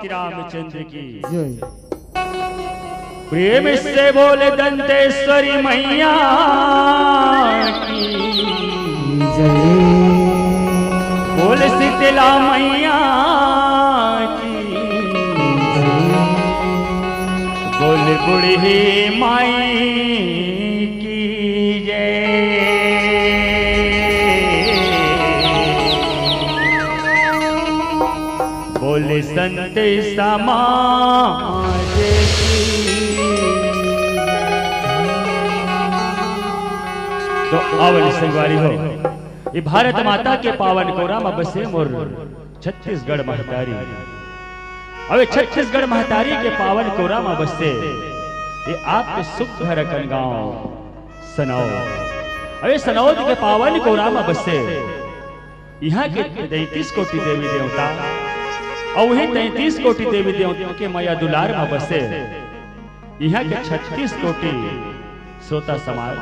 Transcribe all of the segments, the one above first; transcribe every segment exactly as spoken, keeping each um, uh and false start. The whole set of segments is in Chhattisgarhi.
रामचंद्र की। जय। प्रेम से बोल दंतेश्वरी मैया की। जय। बोल शीतला मैया की। जय। बोल बूढ़ी माई की जय। बोल संत समाज की। तो आवल संगवारी हो, ये भारत माता के पावन कोरा म बसे मोर छत्तीसगढ़ महतारी। अबे छत्तीसगढ़ महतारी के पावन कोरा म बसे ये आपके सुघर अकन गांव सनौद। अबे सनौद के पावन कोरा म बसे इहाँ के तैंतीस कोटि देवी देवता, अउ उही तैंतीस कोटि देवी देवता के मया दुलार म बसे इहाँ के छत्तीस कोटि श्रोता समाज।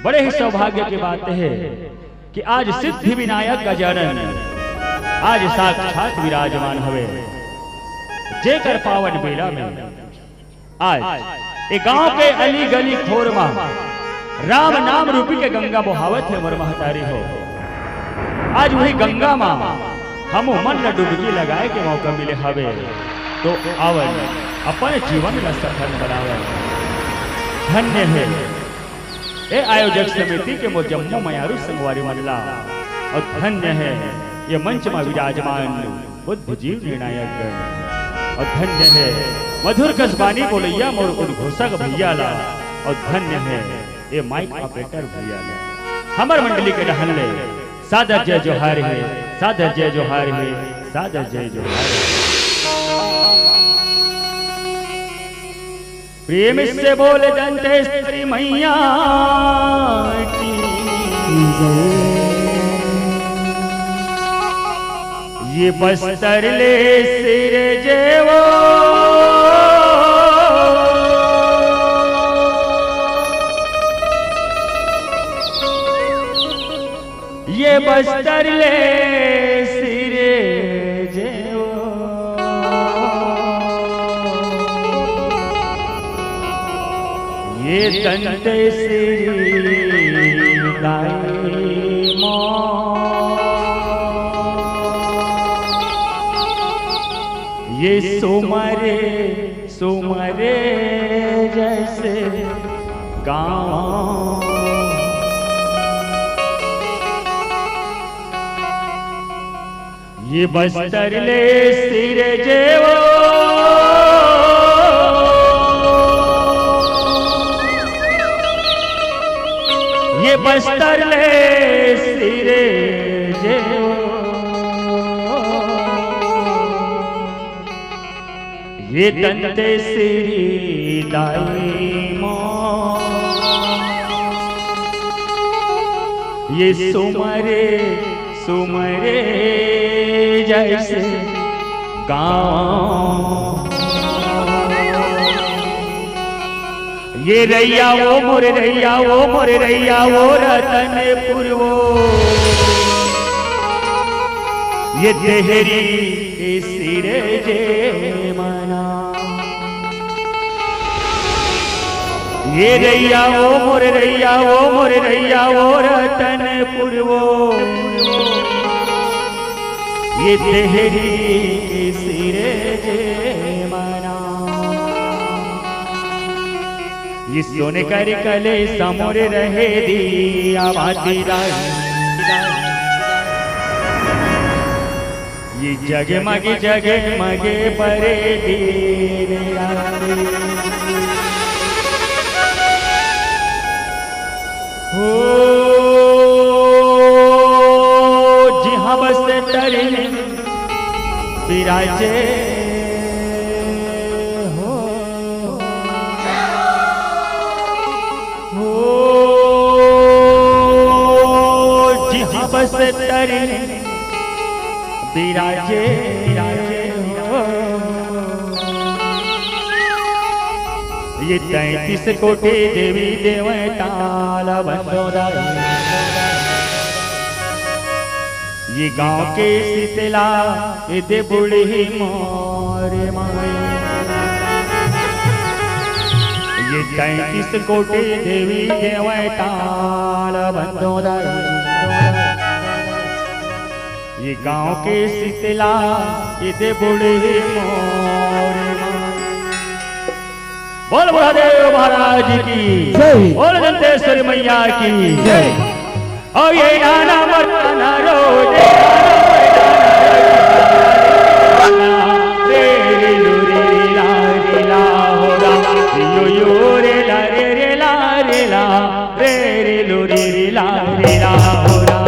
बड़े ही सौभाग्य के बात हे कि आज सिद्धि विनायक गजानन आज साक्षात विराजमान हवे, जेकर पावन बेला में आज ए गांव के अली गली खोर मा राम नाम रूपी के गंगा बोहावत हे मोर महतारी हो। आज वही गंगा मा हमू मन ल डुबकी लगाए के मौका मिले हवे, तो आवन अपन जीवन ल सफल बनावन। धन्य हे ए आयोजक समिति के मोर जम्मो मयारू संगवारी मन ला, अउ धन्य हे ये मंच मा विराजमान बुद्ध जीव निर्णायक गण, अउ धन्य हे मधुर कस बानी बोलइया मोर उद्घोषक भैया ला, अउ धन्य हे ये माइक ऑपरेटर भैया ला। हमर मंडली के डहन ले सादर जय जोहार हे, सादर जय जोहार हे, सादर जय जोहार हे। प्रेम से बोल दंतेश्वरी मैया की। ये बस्तर ले सिरजेवो, ये बस्तर ले सिरजेवो। ये दंतेश्वरी दाई माँ, ये सुमरे सुमरे जैसे गाँव। ये बस्तर ले सिरजेवो, ये बस्तर ले सिरजेवो। ये दंतेश्वरी दाई माँ, ये सुमरे सुमरे जैसे गाँव। ये रैया वो मोरे रैया वो मोरे रैया वो रतनपुर वो, ये देहरी के सिरजेवो। ये रैया वो मोरे रैया वो मोरे रैया वो रतनपुर वो, ये देहरी के सिरजेवो। ये सोने कर कले समोर रहे दिया बाती राही। ये जगमग जगमग बरे दिन राती। हो जिहाँ बस्तर ले बिराजे हो, हो जिहाँ बस्तर ले बिराजे, बिराजे हो। ये तैंतीस कोटि देवी देवता ला बंदो दाई। ये गाँव के शीतला, ये दे बूढ़ी मो ये तैंतीस कोटि देवी देवताल बंदो दाई। ये गांव के शीतला, ये दे बूढ़ी मोर माई। बोल महादेव महाराज की जय। बोल दंतेश्वरी मैया की जय। ओ ये नाना मरना रो, ये नाना मरना रो, रे रे लू रे रे ला रे ला हो रा, यो यो रे ला रे रे ला रे ला, रे रे लू रे रे ला रे ला हो रा।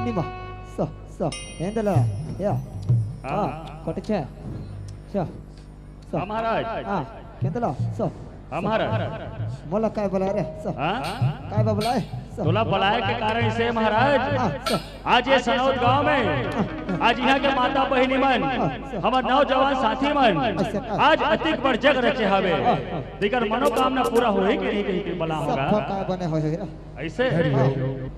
निमा, स, स, एंदला, या, हाँ। आ, कटचा, स, स। हाँ, महाराज। हाँ, केंदला, स, हाँ, स। महाराज। मोला काय बुलाए रे, स। हाँ? काय बा बुलाए, स। तोला बुलाए के कारण इसे, महाराज, हाँ, स। आज ये सनौद गांव में, हाँ, हाँ। आज यहाँ के माता बहिनी मन, हाँ, स। हमर नौजवान साथी मन, अच्छा, हाँ। आज अतिक बड़ जग रचे हवे। हाँ, हाँ। तेकर मनोकामना पूरा होही कि नहीं कही के बला सब होगा। फकाय बने होही रे। ऐसे? हरि ओम।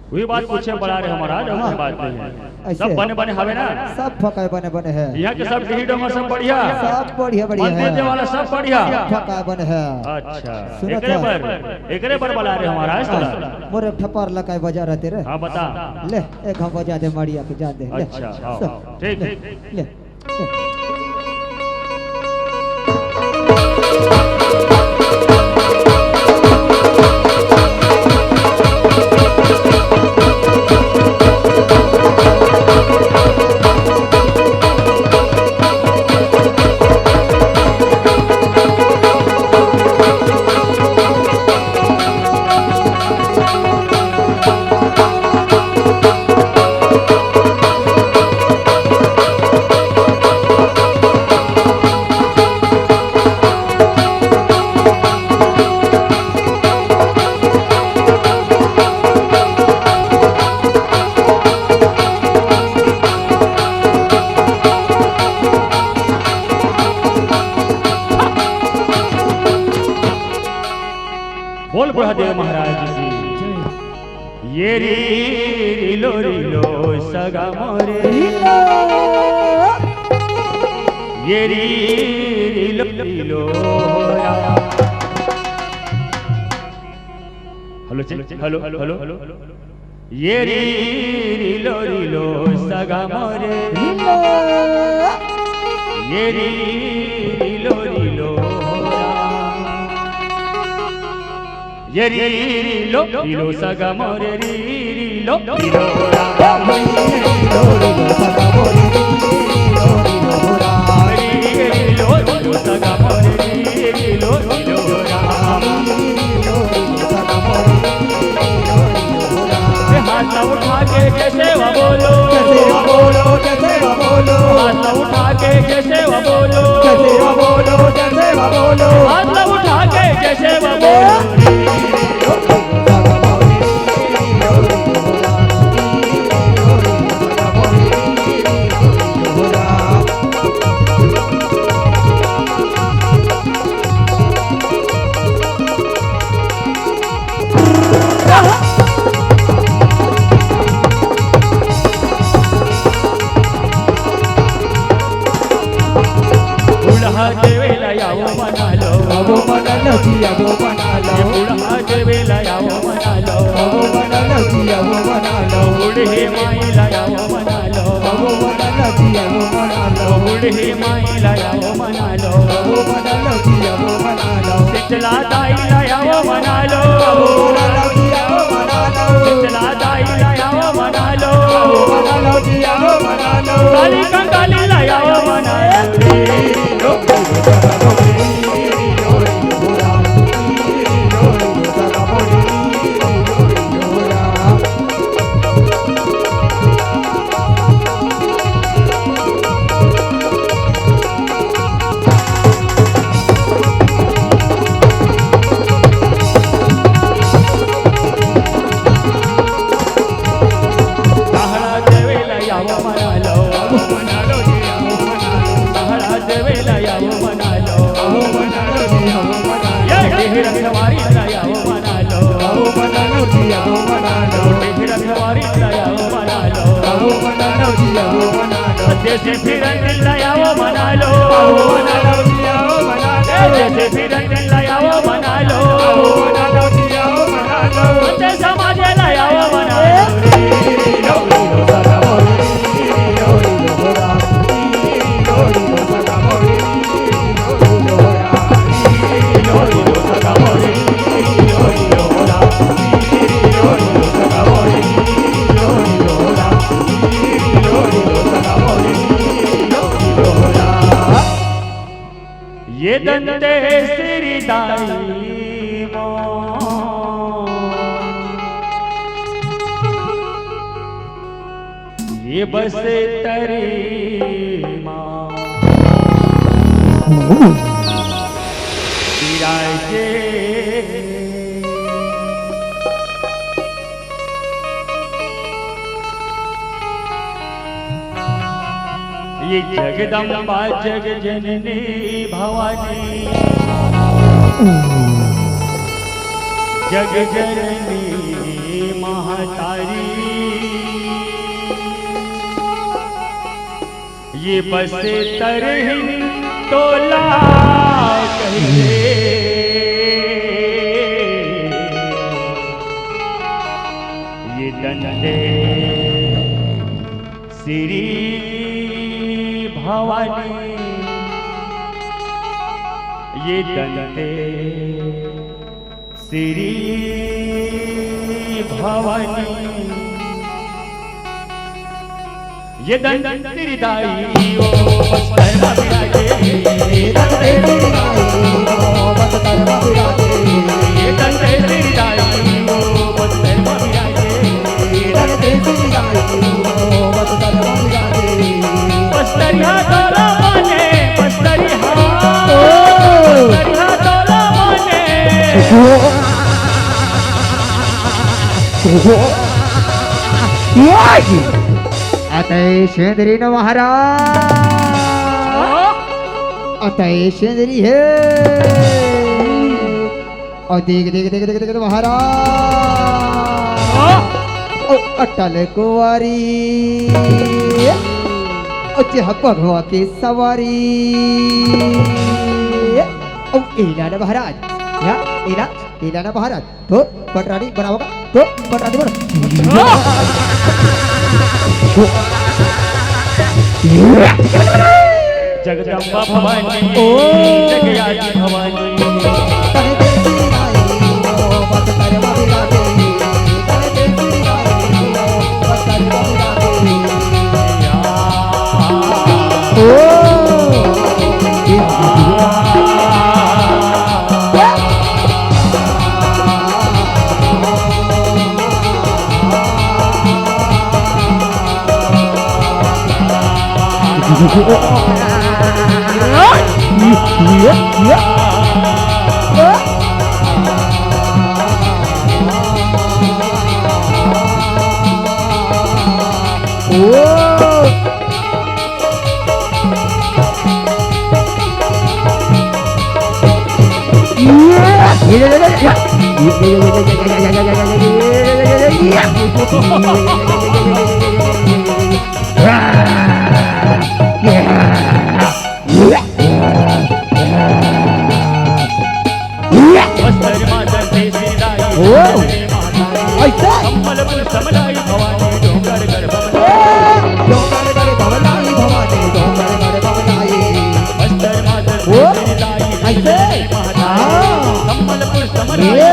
वही बात पूछे बड़ा रे महाराज, और कोई बात नहीं है। ऐसे? सब बने बने हवे ना? सब फकाय बने बने है। यहाँ के सब डीही डोंगर सब बढ़िया? सब बढ़िया, बढ़िया मंदिर है। देवाला सब बढ़िया? सब फकाय बने है। अच्छा। सुनत एकरे है? बर, एकरे बर बला रे महाराज तोला। मोर एक ठपार लकाय बजा रहते रे। हाँ, बता। ले, एक हम बजा दे, माड़िया के जा दे। ले। अच्छा, आओ, सब। आओ। ठीक, ले, ठीक। ले। लो री लो सगा मोरे। ये री री लो री लो रा। Hello, check, hello, hello, hello. ये री री लो री लो सगा मोरे। ये री री लो री लो रा। ये री री लो री लो सगा मोरे, री री लो री लो रा। री री लो री लो सगा मोरे, री री लो री लो रा। हाथ उठा के जय सेवा बोलो। जय सेवा बोलो, जय सेवा बोलो। हाथ उठा के जय सेवा बोलो। जय सेवा बोलो, जय सेवा बोलो। हाथ उठा के जय सेवा बोलो। बूढ़ा देवेला आवो मना लो। आवो मना लो जी, आवो मना लो। ये बूढ़ा देवेला आवो मना लो। आवो मना लो जी, आवो मना लो। बूढ़े माई ला आवो मना लो। आवो मना लो जी, आवो मना लो। बूढ़े माई ला आवो मना लो। आवो मना लो जी, आवो मना लो। शीतला दाई ला आवो मना लो। आवो मना लो जी, आवो मना लो। शीतला दाई ला आवो मना लो। आवो मना लो जी, आवो मना लो। काली कंकाली ला आवो मना लो। सहारा देवेला आवो मना लो। सहारा देवेला आवो मना लो। ये देह रखवारी ला आवो मना लो। ये देह रखवारी ला आवो मना लो। देसी फिरन ला आवो मना लो। देसी फिरन ला आवो मना लो। ते समाज ला आवो मना लो। ये दंतेश्वरी दाई मो, ये बस तरी माँ विराजे। ये जगदम्बा जग जननी भवानी, जग जननी महतारी, ये बस तरहिन तोला कहिथे, ये दंते श्री भवानी, ये दंते श्री भवानी, ये दंतेश्वरी दाई ओ बस्तर मा विराजे। ये दंतेश्वरी दाई ओ बस्तर मा विराजे। ये दंतेश्वरी दाई ओ बस्तर मा विराजे। बस्तरिया तोला माने, बस्तरिया, बस्तरिया तोला माने। अतय सेंदरी न महाराज, अतय सेंदरी हे। अउ देख, देख, देख, देख, देख, महाराज। ओ अटल कुंवारी, ओ जे ह बघवा के सवारी। ओ एला न महाराज, या एला, एला न महाराज, तो पटरानी बनावगा, तो पटरानी बना। जगदम्बा भवानी, ओ। जगयानी भवानी। ओ, ऐसे? ओ, ऐसे? हाँ। ये।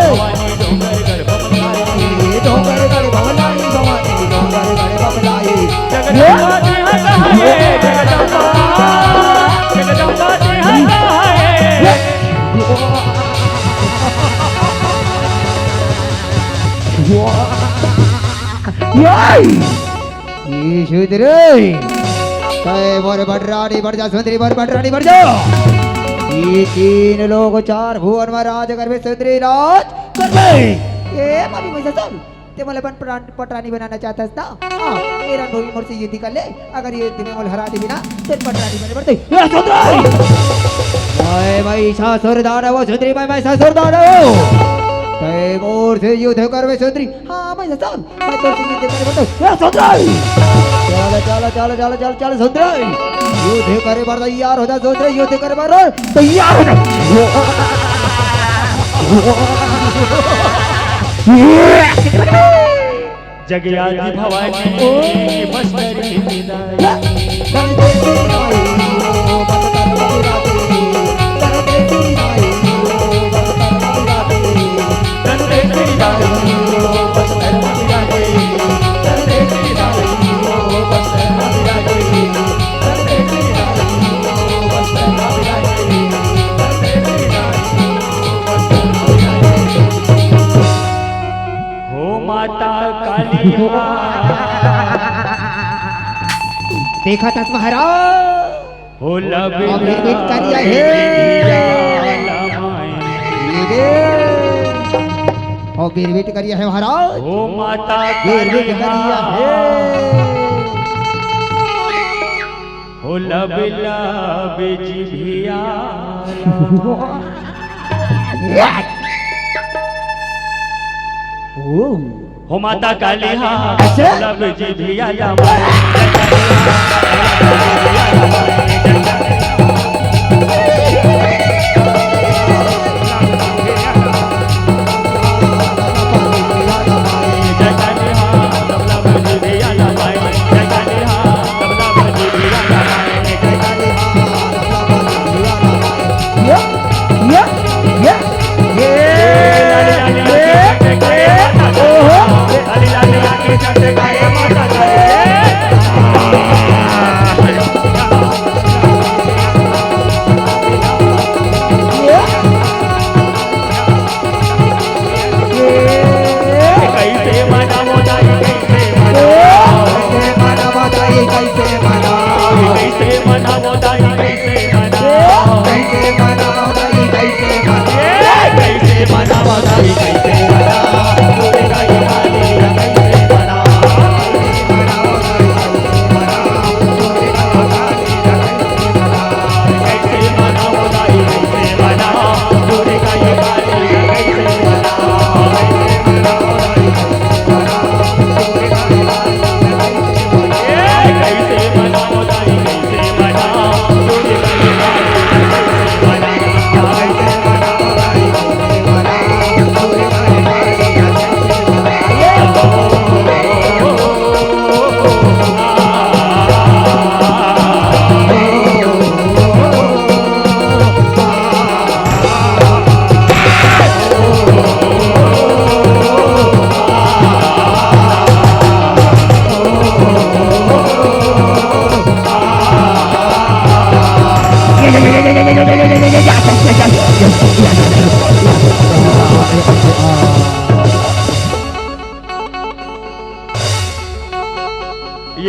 ये सुंदरी, तय मोर पटरानी बन जा, सुंदरी मोर पटरानी बन जा। ये तीन लोग चार भुवन में राज करबे, सुंदरी राज करबे। ए, मामी, मैं ससुर, ते मोला अपन पटरानी बनाना चाहत हस ना? हाँ, ए रणभूमि मोर से युद्ध कर ले। अगर युद्ध में मोला हरा देबे ना, ते पटरानी बने बर दे। ए, सुंदरी! मैं महिषासुर दानव, सुंदरी, मैं महिषासुर दानव। तय मोर से युद्ध करबे, सुंदरी। हाँ, मैं ससुर, मैं तोर से युद्ध करे बर तो, ए, सुंदरी! चल, चल, चल, सुंदरी! युद्ध करे बर तैयार हो जा, सुंदरी, युद्ध करे बर तैयार हो जा। जगयादि भवानी, मस्तरी हो माता काली। देखत हस महाराज। हो लबे अभी भी करिया हे। ये दे। ओ बीरबीट करिया हे महाराज। हो माता बीरबीट काली। करिया हे। हो लबे लबे जिभिया। ओ। हो माता काली हा, अच्छा। लब जिभिया लमाई। ये, ये, ये, ये, ओहो।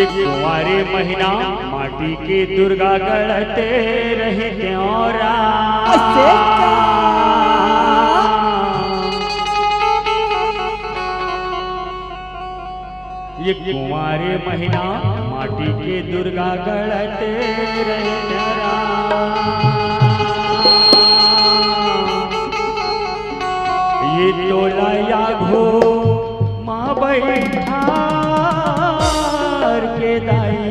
ये कुंवारे महीना माटी के दुर्गा गढ़ते रहितेंव राम। अइसे का? ये कुंवारे महीना माटी के दुर्गा गढ़ते रहितेंव राम। ये तोला या घो मा बइठार के दाई,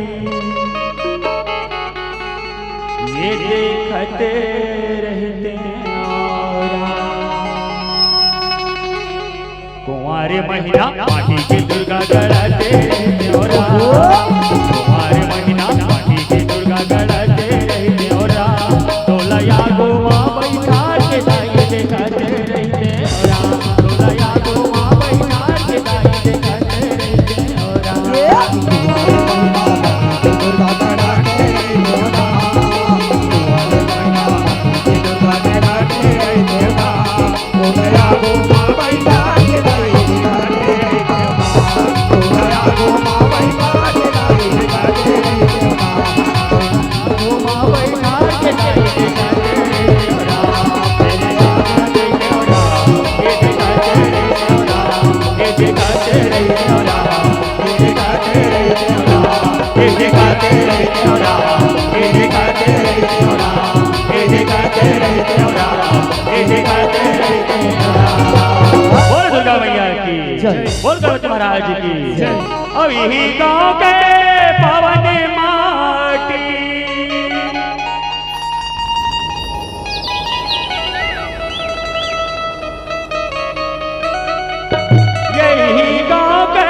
ये देखत रहितेंव राम। कुंवारे महीना माटी के दुर्गा गढ़ते रहितेंव राम। कुंवारे महीना माटी के दुर्गा गढ़ते रहितेंव राम। तोला या घो मा बइठार के दाई देखत रहितेंव राम। तोला या घो मा बइठार के दाई देखत रहितेंव राम। बोल दुर्गा मैया की जय। बोल गणपति महाराज की जय। अब इही गांव के पावन माटी, यही गांव के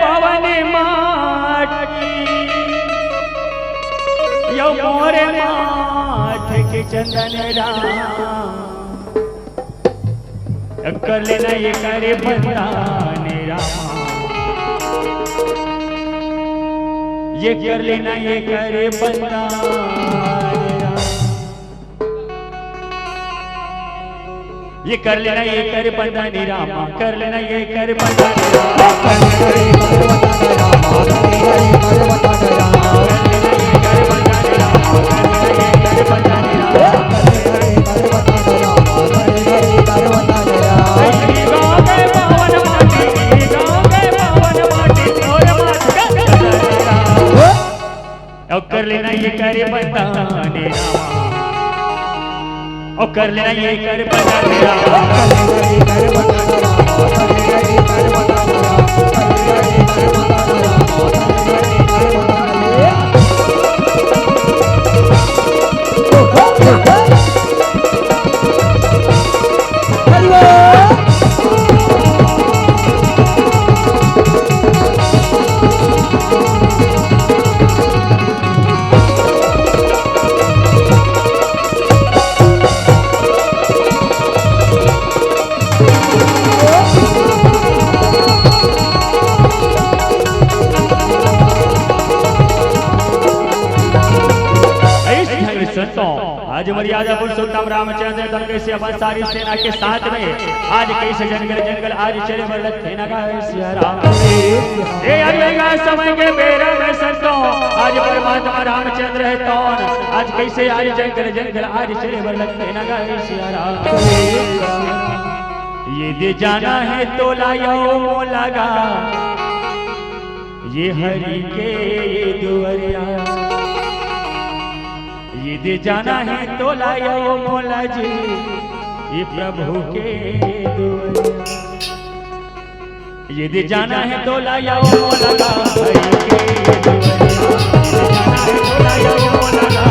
पावन माटी, यो मोरे माथ के चंदन राम। कर लेना ये करे बंदाने राम, ये कर लेना ये करे बंदाने राम। ये कर लेना ये करे बंदाने राम, कर लेना ये करे बंदाने राम। अउ कर लेना ये करे बंदाने रामा, अउ कर लेना ये करे बंदाने रामा। ऐसे ढंग से संतों, आज मर्यादा पुरुषोत्तम रामचंद्र दंगे से अपन सारी सेना के साथ में आज कइसे जंगल जंगल आज चले बर लगथे ना गा सिया राम। ए अगले समय के बेरा में संतों, आज परमात्मा रामचंद्र हे तौन, आज कइसे आज जंगल जंगल आज चले बर लगथे ना गा सिया राम। ये दे जाना है तोला यो मोला गा, ये हरि के दुआरिया। ये दे जाना है तोला यो मोला जी, ये प्रभु के दुआरिया। ये दे जाना है तोला यो मोला गा, हरि के दुआरिया। ये दे जाना है तोला यो मोला गा,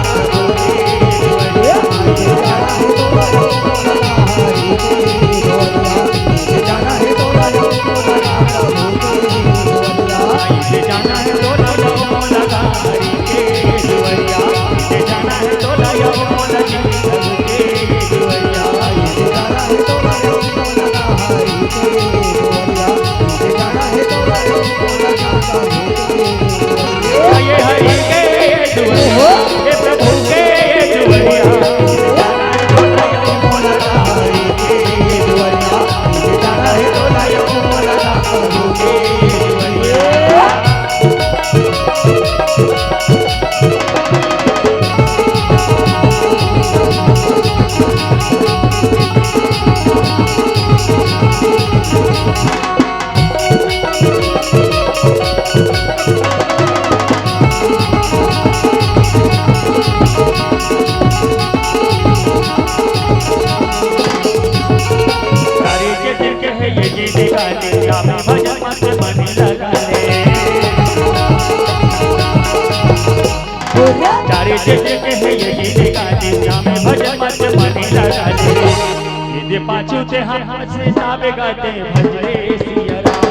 पाछू ते हम पछतावे गा ते भज रे सिया राम।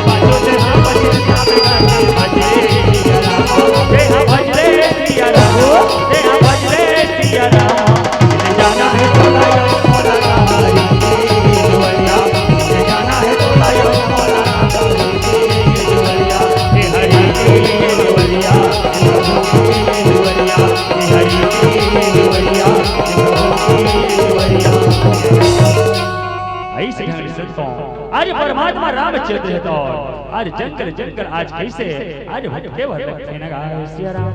पाछू ते हम पछतावे गा ते भज रे सिया राम। ते हम भज रे सिया राम। ते हम भज रे सिया राम। ले जाना है तोला यो मोला हरि के दुआरिया। ले जाना है तोला यो मोला हरि के दुआरिया। हे हरि के दुआरिया, हे प्रभु के दुआरिया। हे हरि के दुआरिया, हे प्रभु के दुआरिया। ऐसे ढंग से तो आज परमात्मा रामचंद्र हे तो आज जंगल जंगल आज कैसे आज भटके भटकथे न गा सिया राम।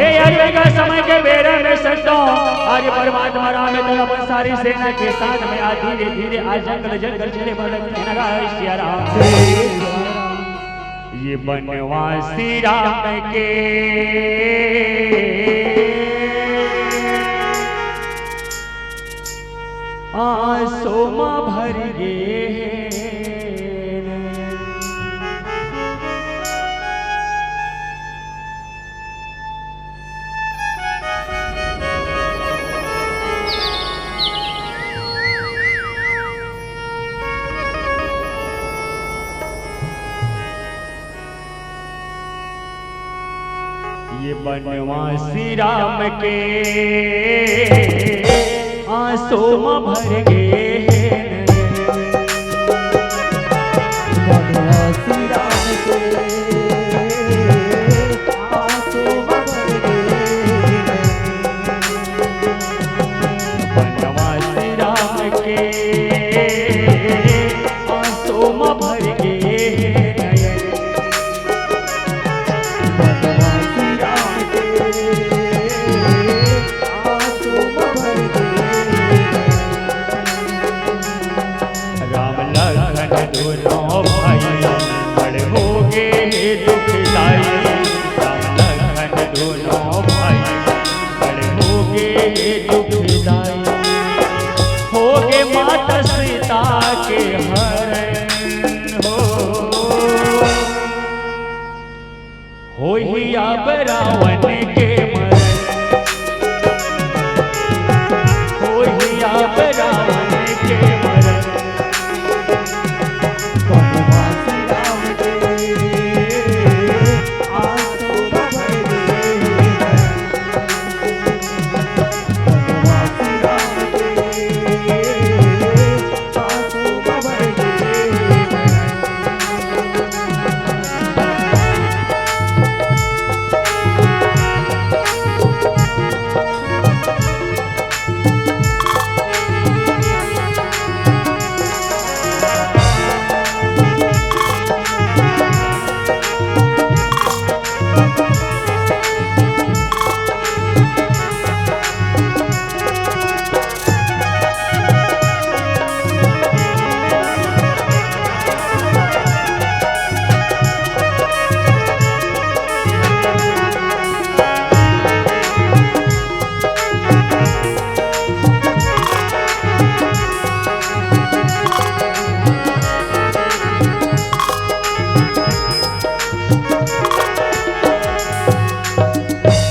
ए यार, वेगा समय के बेरा में संतो आज परमात्मा राम हे तो अपन सारी सेना के साथ में आज धीरे धीरे आज जंगल जंगल चले भटकथे न गा सिया राम। ये बनवासी राम के आंसू म भर गे हे। ये बनवासी राम के आंसू म भर गे हे। बनवासी राम के आंसू म भर गे हे। बनवासी राम के आंसू म भर गे हे नयन। बनवासी राम के आंसू म भर गे हे। राम लखन दूनों भाई बड़ हो गे हे दुखदाई। राम लखन दूनों भाई बड़ हो गे हे दुखदाई। हो गे माता सीता के हरण हो। होही अब रावण के मरण। होही अब रावण के मरण। बनवासी राम के आंसू बह गे। बनवासी राम के आंसू बह गे।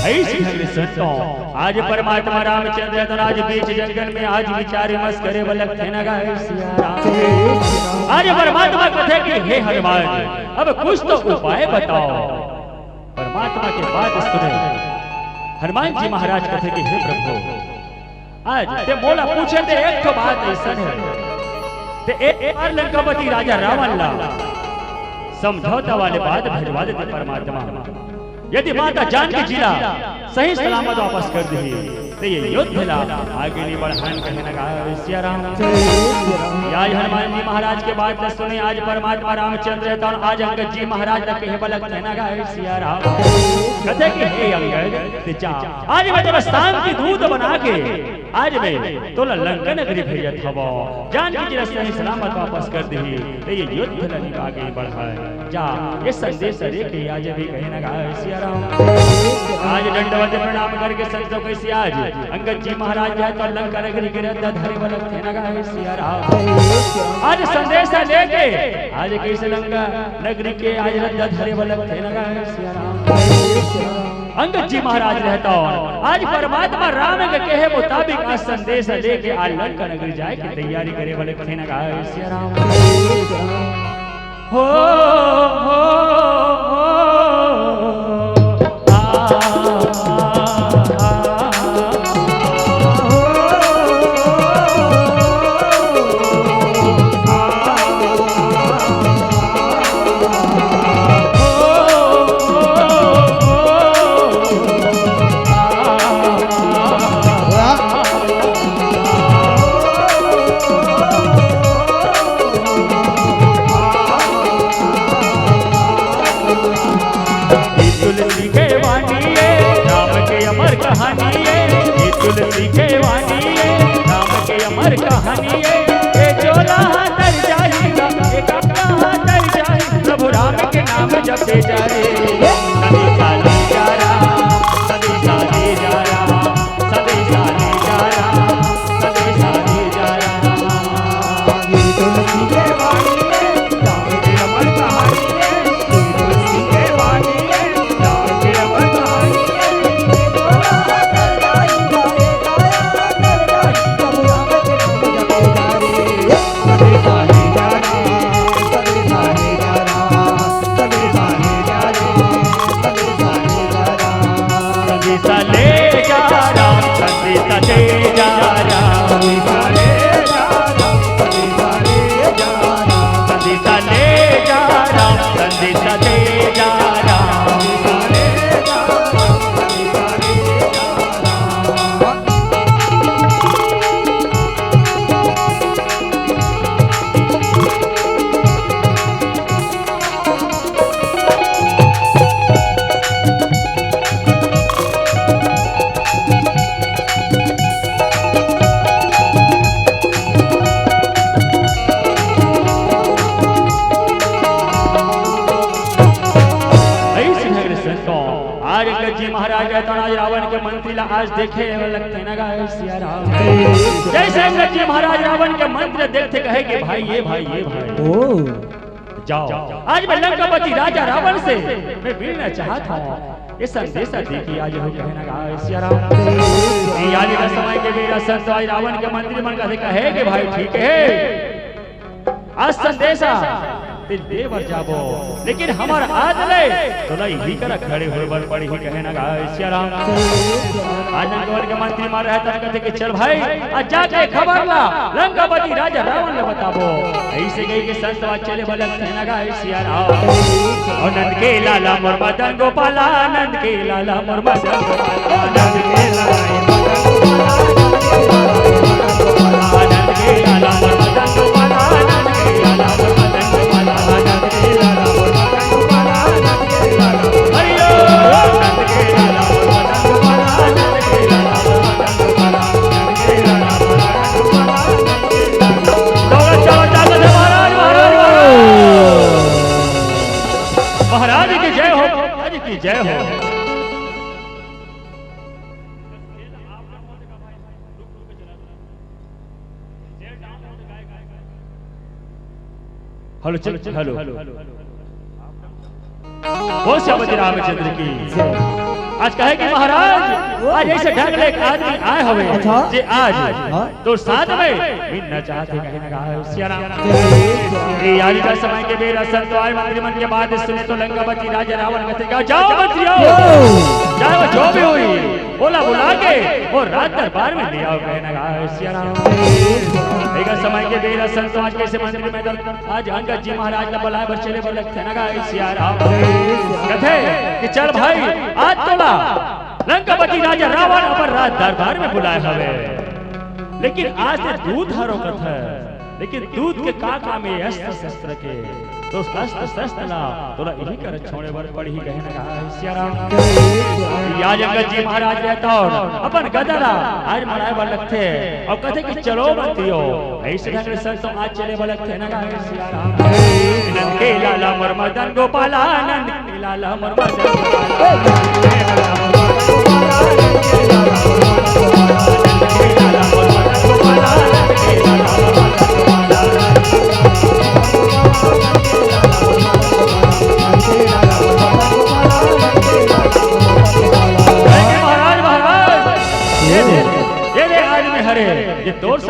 ऐसे ढंग से संतों, आज परमात्मा रामचंद्र हे तो आज बीच जंगल में आज विचार विमर्श करे वाला थे ना गाय सिया राम। आज परमात्मा कथे कि हे हनुमान, अब कुछ तो उपाय बताओ। परमात्मा के बात सुने हनुमान जी महाराज कथे कि हे प्रभु, आज ते मोला पूछे ते एक ठो बात अइसन हे, ते एक बार लंकापति राजा रावण ला समझौता वाले बात भेजवा देते परमात्मा। यदि माता जानकी जी ला सही सलामत वापस कर दिही, ते ये युद्ध ला आगे नहीं बढ़ान कहे ना गाय सिया राम। या आज हनुमान जी महाराज के बात ला सुने, आज परमात्मा रामचंद्र हे तो आज अंगद जी महाराज ला कहे बलक थे ना गाय सिया राम। कथे कि हे अंगद, ते जा, आज मैं तेला शांति दूत बना के आज मैं तोला लंका नगरी भेजत हवं। जानकी जी ला सही सलामत वापस कर दिही, ते ये युद्ध ला आगे बढ़ाए। जा, ये संदेश दे के आज भी कहे ना गाय सिया राम। आज दंडवत प्रणाम करके संतों के सिया आज अंगद जी महाराज हे तो लंका नगरी के रद्दा धरे वाला थे ना गाय सिया राम। आज संदेश लेके आज कैसे लंका नगरी के आज रद्दा धरे वाला थे ना गाय सिया राम। अंगद जी महाराज रहता, आज परमात्मा राम के कहे मुताबिक आज संदेश लेके आज लंका नगरी जाए के तैयारी करे वाले थे ना गाय सिया राम। हो, हो, हो, आ, आ, आ, आ, हो। ये तुलसी के वाणी है, राम के अमर कहानी है। ये तुलसी के वाणी है, राम के अमर कहानी है। ये चोला तर जाएगा, ये काका तर जाएगा, प्रभु राम के नाम जपे जा रे। सदी साली जा राम, सदी साली जा राम, सदी साली जा राम, सदी साली जा राम। ये तुलसी के वाणी है, राम के अमर कहानी है। संदेशा ले जा राम, संदेशा ले जा राम। संदेशा ले जा राम, संदेशा ले जा राम। संदेशा ले जा राम, संदेशा ले जा राम। संदेशा ले जा राम, संदेशा ले जा राम। ऐसे नगर संतो, आज अंगद जी महाराज रहता आज रावण के मंत्री ला आज देखे लगते ना गाय सिया राम। जैसे अंगद जी महाराज रावण के मंत्री देखते कहे कि भाई, ये भाई, ये भाई, ओ। जाओ, आज मैं लंकापति राजा रावण से मैं मिलना चाहता हूँ, ये संदेशा दे कि आज हो कहना गाय सिया राम। ये आज का समय के मेरा संत आज रावण के मंत्री मन का से कहे कि भाई ठीक है, आज संदेशा ते दे बर जाबो, लेकिन हमर आज ले तोला इही करा खड़े होए बर पड़ही कहना गाय सिया राम। आज लंकावन के मंत्री मन रहता कहते कि चल भाई, आज जाके खबर ला लंकापति राजा रावण ले बताबो। ऐसे कहि के संत आज चले बलक थे ना गाय सिया राम। ओ नंद के लाला मोर मदन गोपाला, नंद के लाला मोर मदन गोपाला, नंद के लाला मोर मदन गोपाला, नंद के लाला मोर मदन गोपाला, नंद के लाला मोर मदन गोपाला, नंद के लाला मोर मदन गोपाला, नंद के लाला मोर, हरि ओम, नंद के लाला मोर मदन गोपाला, नंद के लाला मोर मदन गोपाला, नंद के लाला मोर मदन गोपाला, नंद के लाला। दौलत चावल चावल दे महाराज, महाराज, महाराज। महाराज की जय हो, महाराज की जय हो। Hello, check, hello. बोल श्रीमती रामचंद्र की। आज कहे कि महाराज, आज ऐसे ढंग ले एक आदमी आए हवे, अच्छा। जे आज हाँ। तो साथ में मिलना चाहते कहे ना गाय सिया राम। ये यारी का समय के बेरा संत आए मंत्री मन के बात सुने तो लंकापति राजा रावण कहते, "जाओ, जाओ मंत्री, आओ। जाओ, जो भी हुई, बोला बुला के और राज दरबार में ले आओ कहे ना गाय सिया राम।" एक समय के बेरा संत आज कैसे मंत्री में दर-, आज अंगद जी महाराज का बुलाए बर चले बर लगते ना गाय सिया राम। कहते कि चल भाई, आज तोला लंकापति राजा रावण अपन राज दरबार में बुलाए हवे, लेकिन आज ते दूत हरो कथे, लेकिन दूत के का काम है अस्त्र शस्त्र के? तो अस्त्र शस्त्र ला तोला यही कर छोड़े बर पड़ही कहे ना गाय सिया राम। या जंगल जी महाराज रहता और अपन गदा ला आज मड़ाए बर लगथे और कथे कि चलो मंत्रियों, ऐसे ढंग से संत आज चले बर लगथे ना गाय सिया राम। नंद के लाला मोर मदन गोपाला, नंद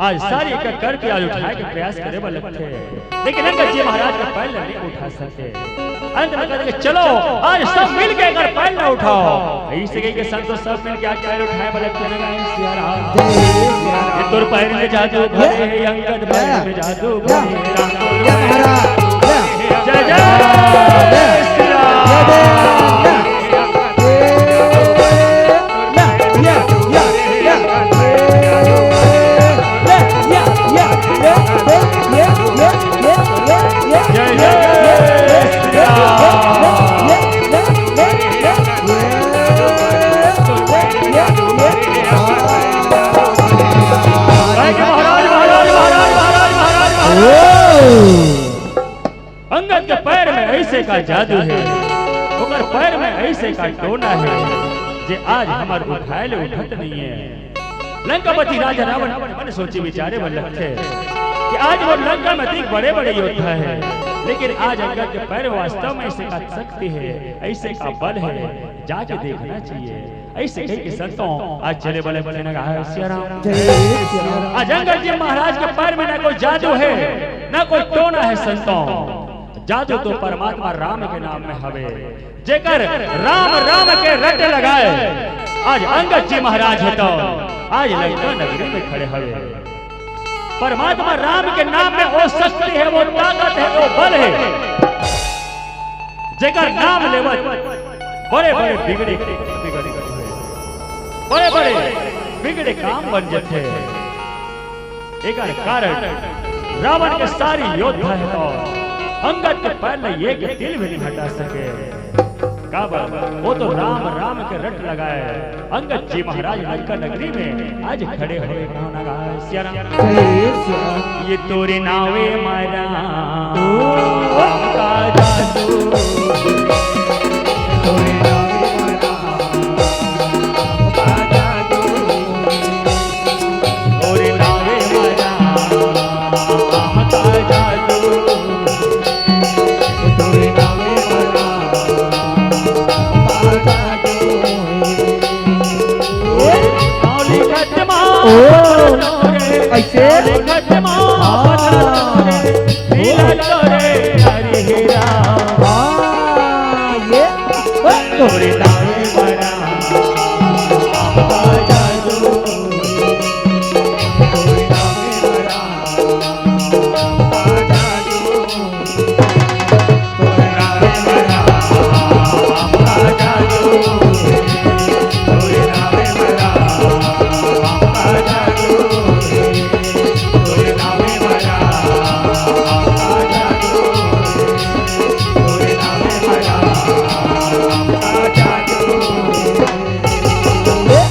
आज सारी एक एक करके आज उठाए के प्रयास करे बर लगथे, लेकिन अंगद जी महाराज के पैर ल नहीं उठा सके। अंत में कहथे, "चलो, आज सब मिल के अगर पैर न उठाओ।" ऐसे कही के संत सब मिल के आज पैर उठाए बर लगथे ना, गाय सिया राम। ये तोर पैर में जादू भरे हे अंगद, पैर में जादू भरे हे राम। जय जय श्री राम। जय जय श्री राम। महाराज, महाराज, महाराज, महाराज, महाराज, महाराज। अंगद के पैर में ऐसे का जादू हे, ओकर पैर में ऐसे का टोना हे, जे आज हमर उठाए ले उठत नहीं हे। लंकापति राजा रावण मन सोचे विचारे बर लगथे कि आज वो लंका में अतिक बड़े-बड़े योद्धा हे, लेकिन आज अंगद के पैर वास्तव में ऐसे का शक्ति हे, ऐसे का बल हे, जाके देखना चाहिए। ऐसे कही के संतों आज चले बर लगथे ना, गाय सिया राम। जय सिया राम। आज अंगद जी महाराज के पैर में ना कोई जादू हे, ना कोई टोना हे संतों। जादू तो परमात्मा राम के नाम में हवे, जेकर राम राम के रट लगाए। आज अंगद जी महाराज हे तो आज लंका नगरी में खड़े हवे। परमात्मा राम के नाम में वो शक्ति हे, वो ताकत हे, वो बल हे, जेकर नाम लेवत बड़े बड़े बिगड़े बिगड़े बड़े बड़े बिगड़े काम बन जथे। एकर कारण रावण के सारी योद्धा हे तो अंगद के पैर ले एक तिल भी नहीं हटा सके। काबर वो तो राम राम के रट लगाए। अंगद जी महाराज लंका नगरी में आज खड़े होए, कहो ना, गाय सिया राम। जय सिया राम। ये तोरे नावे मारा ओ। राम का जादू। तोरे नावे मारा राम का जादू। तोरे नावे मारा राम का जादू। तोरे नावे मारा राम का जादू। ओ, ऐसे? हाँ। हाँ, ये, ओ, तोरे नावे बड़ा, तोरे नावे बड़ा।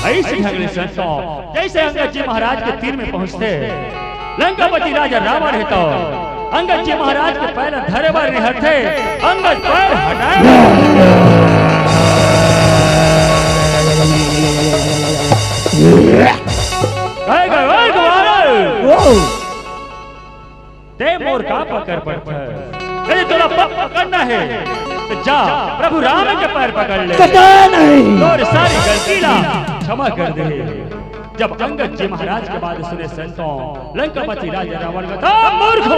ऐसे ढंग ले संतों, जैसे अंगद जी महाराज के तीर में पहुंचते, लंकापति राजा रावण हे तो अंगद जी महाराज के पैर धरे बर निहरथे, अंगद पैर हटाए। कहे गए, "ओए ग्वाल, ओ। ते मोर का पकड़ पड़थे? यदि तोला प-, पकड़ना हे, तो जा, प्रभु राम के पैर पकड़ ले।" कतई नहीं। तोर सारी गलती ला क्षमा कर दे। जब अंगद जी महाराज के बात सुने संतों, लंकापति राजा रावण बता, "मूर्ख हो,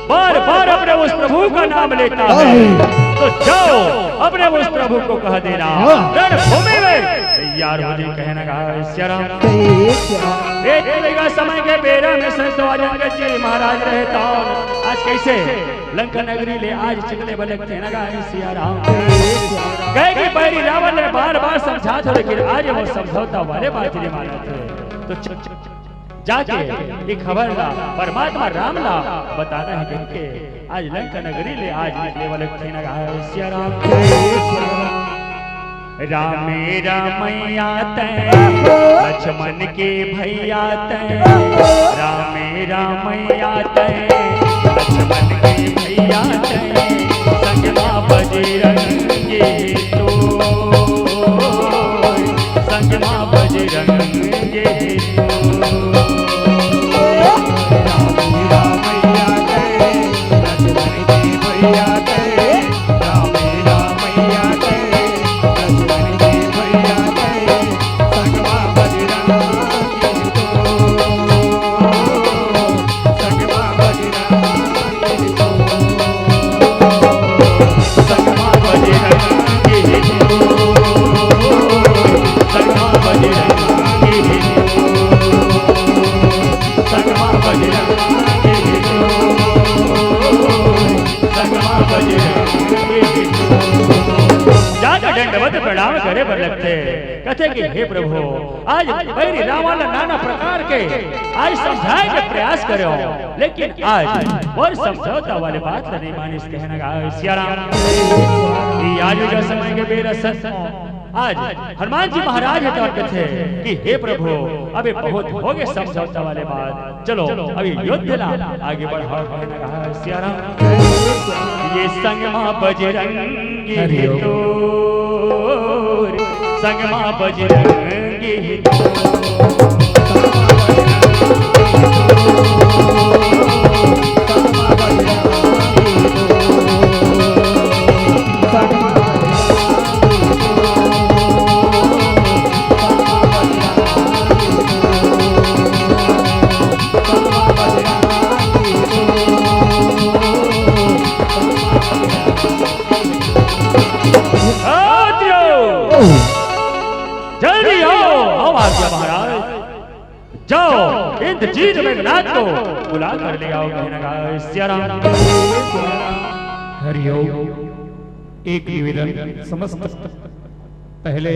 बार बार अपने उस प्रभु का नाम लेता है, तो जाओ, अपने उस प्रभु को कह देना, हाँ। रणभूमि में तैयार हो जाए।" कहे ना, गाय सिया राम। एक समय के बेरा में संतों, आज अंगद जी महाराज रहे तो आज कैसे लंका नगरी ले आज चिकले बलक थे ना, गाय सिया राम। कहे कि बैरी रावण ने बार बार समझा था, लेकिन आज वो समझौता वाले बात नहीं मानत हे। तो च-, च-, जाके ये खबर ला परमात्मा राम ला बताना हे, क्योंकि आज लंका नगरी ले आज निकले वाले थे ना, गाय सिया राम। रामे रामैया तै, लक्ष्मण के भैया तै, रामे रामैया तै, लक्ष्मण के भैया तै, संग मा बजरंगी तो, संग मा बजरंगी तो। रामे रामैया तै, लक्ष्मण के भैया तै, रामे रामैया तै, लक्ष्मण के भैया तै, संग मा बजरंगी तो। पद प्रणाम करे बर लगथे। कथे कि हे प्रभु, आज बैरी रावण ला नाना प्रकार के आज समझाए के प्रयास करेंव, लेकिन आज मोर समझौता वाले बात ला नहीं मानिस, कहे न गाय सिया राम। ये आज जो समय के बेरा सत आज हनुमान जी महाराज हे तो कथे कि हे प्रभु, अबे बहुत हो गए समझौता वाले बात, चलो अभी युद्ध ला आगे बढ़ाओ, कहे न गाय सिया राम। ये संग मा बजरंगी हरि हे ओम। तोर, संग मा बजरंगी हे तोर। आओ दियो। जल्दी आओ, आओ आ गया महाराज। जाओ, इंद्रजीत मेघनाथ को बुला कर ले आओ, कहे न गाय सिया राम। हरिओम। एक निवेदन, समस्त, पहले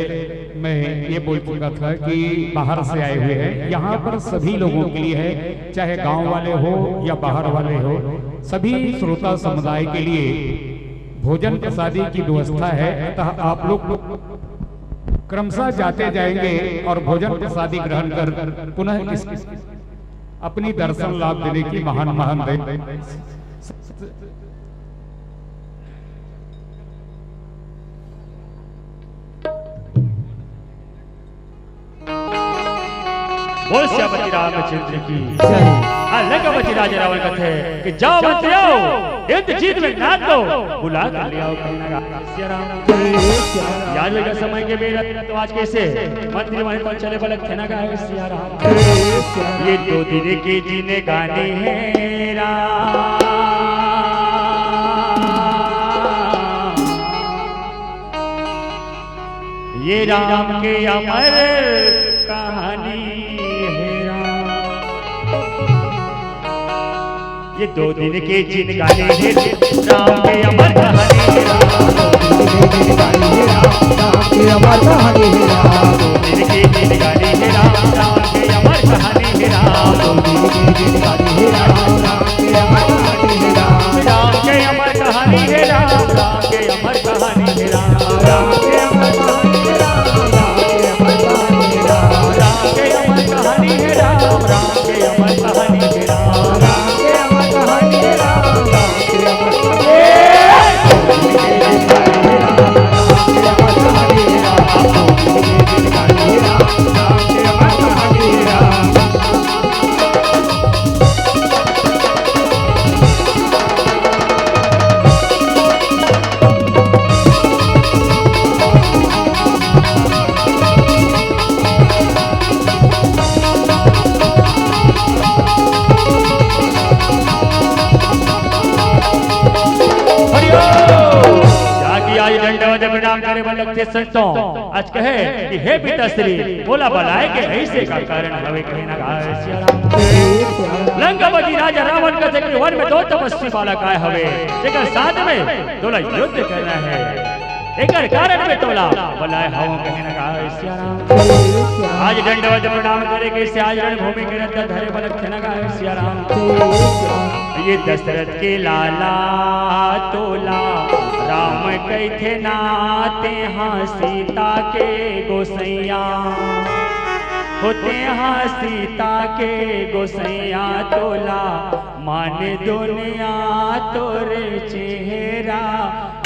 मैं ये बोल चुका था कि बाहर से आए हुए हैं, यहाँ पर सभी लोगों के लिए है, चाहे गांव वाले हो या बाहर वाले हो, सभी श्रोता समुदाय के लिए भोजन प्रसादी की व्यवस्था है। अतः आप लोग क्रमशः जाते जाएंगे और भोजन प्रसादी ग्रहण कर पुनः इस अपनी दर्शन लाभ देने की महान महान दे। बोल सियापति रामचंद्र की। जय। आ लंकापति राजा रावण कथे कि जाओ मंत्री आओ, इंद्रजीत मेघनाथ को बुला कर ले आओ, कहे न गाय सिया राम। यार लगा समय के बेरा तो आज कैसे मंत्री माने तो चले बलक थे ना गाय सिया राम। ये दो दिन की जिंदगानी हे राम। ये राम के अमर कहानी हे राम। ये दो दिन के जिंदगानी हे राम, के अमर कहानी हे राम। दो दिन के जिंदगानी हे राम, राम के अमर कहानी हे राम। दो दिन के जिंदगानी हे राम, राम के अमर कहानी हे राम। दो दिन के जिंदगानी हे राम, राम के अमर कहानी हे राम। राम के अमर कहानी हे राम, राम के अमर कहानी हे राम। राम के अमर कहानी हे राम, राम के अमर कहानी हे राम। राम के अमर कहानी हे राम, राम के अमर कहानी हे राम। राम के अमर कहानी हे राम, राम के अमर कहानी हे राम। हरिओम। जाके आज दंडवत प्रणाम करे बर लगथे संतों। आज कहे कि हे पिताश्री, मोला बलाय के ऐसे का कारण हवे, कहे ना गाय सिया राम। लंकापति राजा रावण कथे कि वन में दो तपस्वी बालक आय हवे, जेकर साथ में तोला युद्ध करना हे, एकर कारण में तोला बलाय हवं, कहे ना गाय सिया राम। आज दंडवत प्रणाम करे के से आज रणभूमि के रद्दा धरे बलक थे ना गाय सिया राम। ये दशरथ के लाला तोला राम कहिथे ना, तेहा सीता के गोसैया, हो तेहा सीता के गोसैया तोला मान दुनिया तोर चेहरा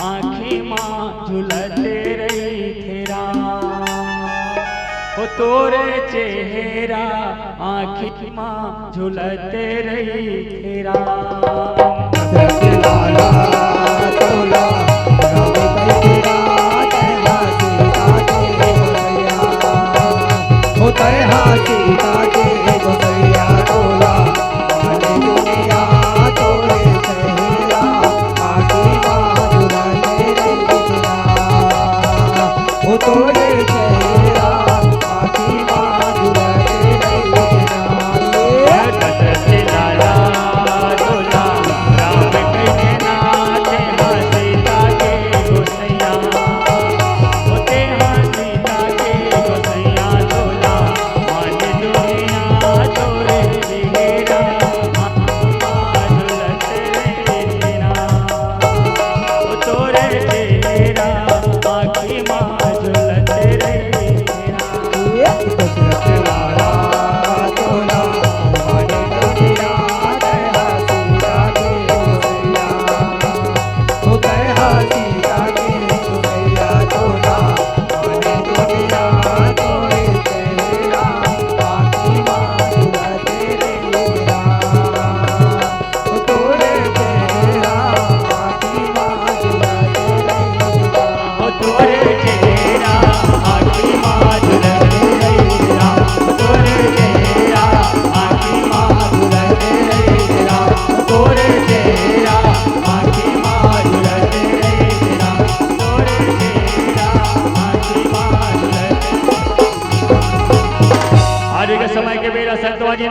आँखी मा झुलत रहिथे राम। हो तोर चेहरा आँखी मा झुलत रहिथे राम। दशरथ लाला तोला राम कहिथे ना, तेहा सीता के गोसैया। हो तेहा सीता के गोसैया तोला, मान दुनिया तोरे चेहरा, आँखी मा झुलत रहिथे ना। हो तोरे चेहरा, आँखी मा झुलत रहिथे ना। दशरथ लाला तोला राम कहिथे ना,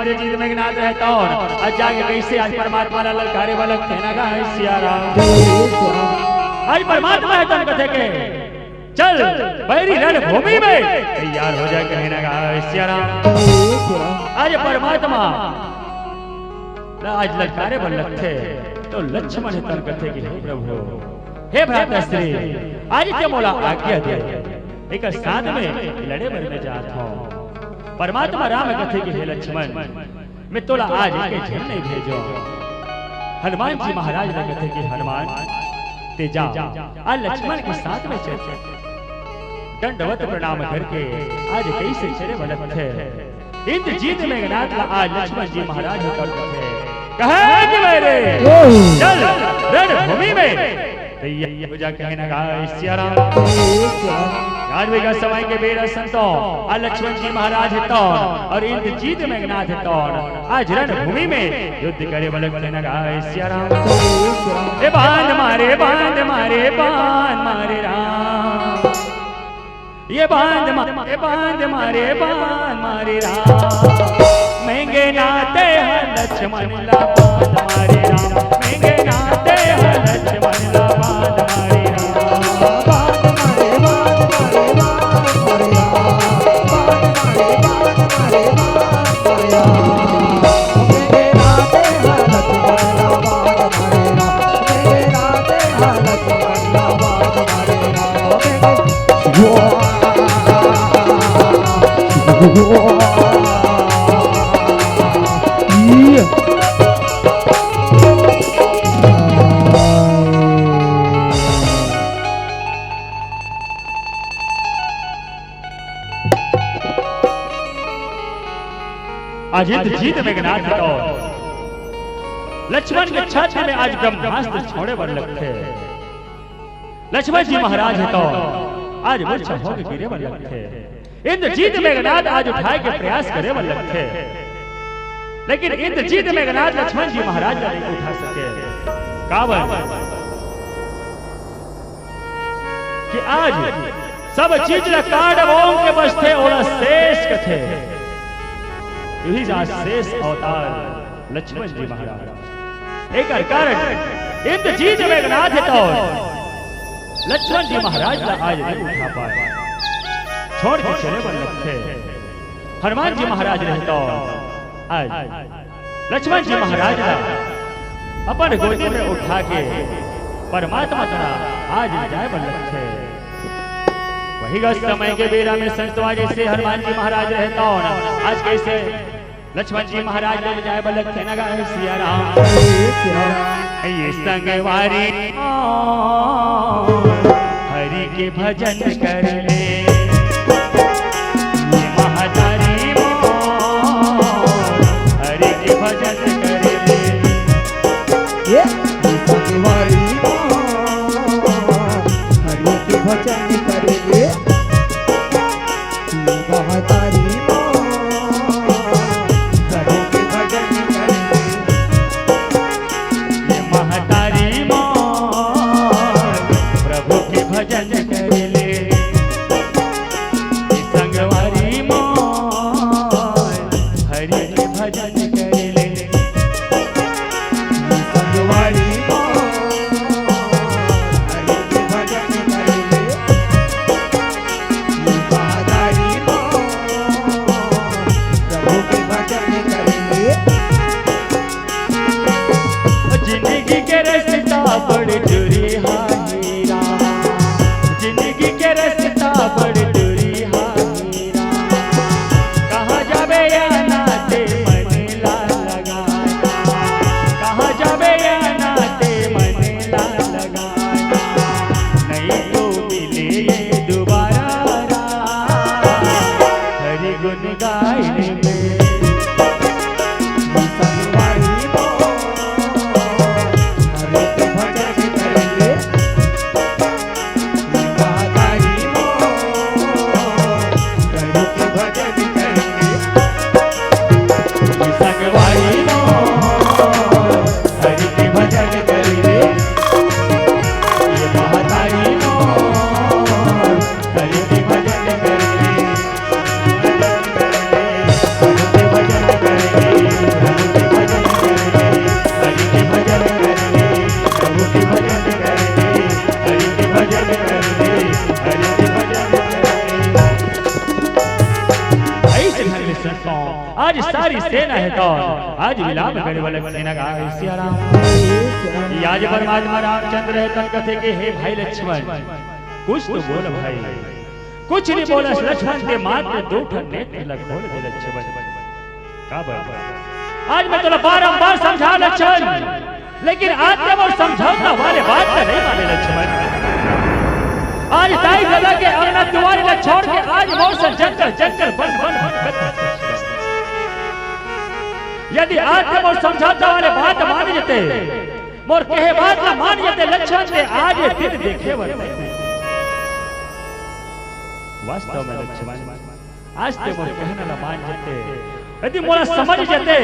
जीत मेघनाथ रहतौन, आज जाके कइसे आज परमात्मा ला ललकारे बर लगथे ना गा, हे सिया राम। आज परमात्मा हे तौन कथे के, चल, बैरी रणभूमि में तैयार हो जा, कहे ना गा, हे सिया राम। आज परमात्मा ला आज ललकारे बर लगथे, तो लक्ष्मण हे तौन कथे कि हे प्रभु, हे भ्राता श्री, आज ते मोला आज्ञा दे, एकर साथ में लड़े बर मैं जात हौं। परमात्मा राम कथे कि हे लक्ष्मण, मैं तोला आज एके झन नइ भेजौं। हनुमान जी महाराज ला कथे कि हनुमान, ते जा, आज लक्ष्मण के साथ में चल, दंडवत प्रणाम करके आज कइसे चले बर लगथे। इंद्रजीत मेघनाथ ला आज लक्ष्मण जी महाराज ह कर कथे, कहे कि बैरी, चल रणभूमि में तैयार हो जा, कहे ना गा, हे सिया राम। आज भी का समय के बेरा संतो, आ लक्ष्मण जी महाराज हे तौन, अउ इंद्रजीत मेघनाथ हे तौन, आज रणभूमि में युद्ध करे बर लगथे ना गा, हे सिया राम। ए बांध मारे, बांध मारे, बांध मारे राम। ए बांध मा-, ए बांध मारे, बांध मारे राम। मेघनाथ ह लक्ष्मण ला बांध मारे राम। मेघनाथ ह लक्ष्मण ला बांध मारे राम। बांध मारे, बांध मारे, बांध मारे राम। बांध मारे, बांध मारे, बांध मारे राम। मेघनाथ ह लक्ष्मण ला बांध मारे राम। मेघनाथ ह लक्ष्मण ला बांध मारे राम। आज इंद्रजीत मेघनाथ हे तौन लक्ष्मण के छाती में आज ब्रह्मास्त्र छोड़े बर लगथे। लक्ष्मण जी महाराज हे तौन आज मूर्छा होके गिरे बर लगथे। इंद्रजीत मेघनाथ आज उठाए के प्रयास करे बर लगथे, लेकिन इंद्रजीत मेघनाथ लक्ष्मण जी महाराज ला नइ उठा सके। काबर कि आज सब चीज ला कांड ओम के बचथे, ओला शेष कथे। इही आज शेष अवतार लक्ष्मण जी महाराज। एकर कारण इंद्रजीत मेघनाथ हे तौन लक्ष्मण जी महाराज ला आज नइ उठा पाए, छोड़ के चले बर लगथे। हनुमान जी महाराज रहे तौन आज लक्ष्मण जी महाराज ला अपन गोदी में उठा के परमात्मा करा आज जाए बर लगथे। वही गा समय के बेरा में संतवा जइसे हनुमान जी महाराज रहे तौन आज कइसे लक्ष्मण जी महाराज ले जाए बर लगथे ना गा, हे सिया राम। हे संगवारी हरि के भजन कर ले, ये महतारी मोर हरि के भजन कर ले। ये संगवारी मोर हरि के भजन कर ले। महतारी माँ, प्रभु के भजन कर ले। ये महतारी माँ, प्रभु के भजन कर ले। ये संगवारी माँ, कौन? आज विलाप करे वाला के ना गाय सिया राम। ये आज परमात्मा रामचंद्र हे तन कथे के हे भाई लक्ष्मण, कुछ तो बोल भाई, कुछ नहीं बोलस लक्ष्मण, ते मात्र दू ठन नेत्र ल खोल दे लक्ष्मण। का बर? आज मैं तोला बारंबार समझा लक्ष्मण, लेकिन आज ते मोर समझौता वाले बात ला नहीं माने लक्ष्मण। आज दाई ददा के अंगना दुआरी ला छोड़ के आज मोर से जंगल जंगल बन बन भटकत हे लक्ष्मण। यदि आज ते मोर समझौता वाले बात मान जते, मोर कहे बात ला मान जते लक्ष्मण, ते आज ये दिन देखे बर नहीं। वास्तव में लक्ष्मण, आज ते मोर कहना ला मान जते, यदि मोला समझ जते,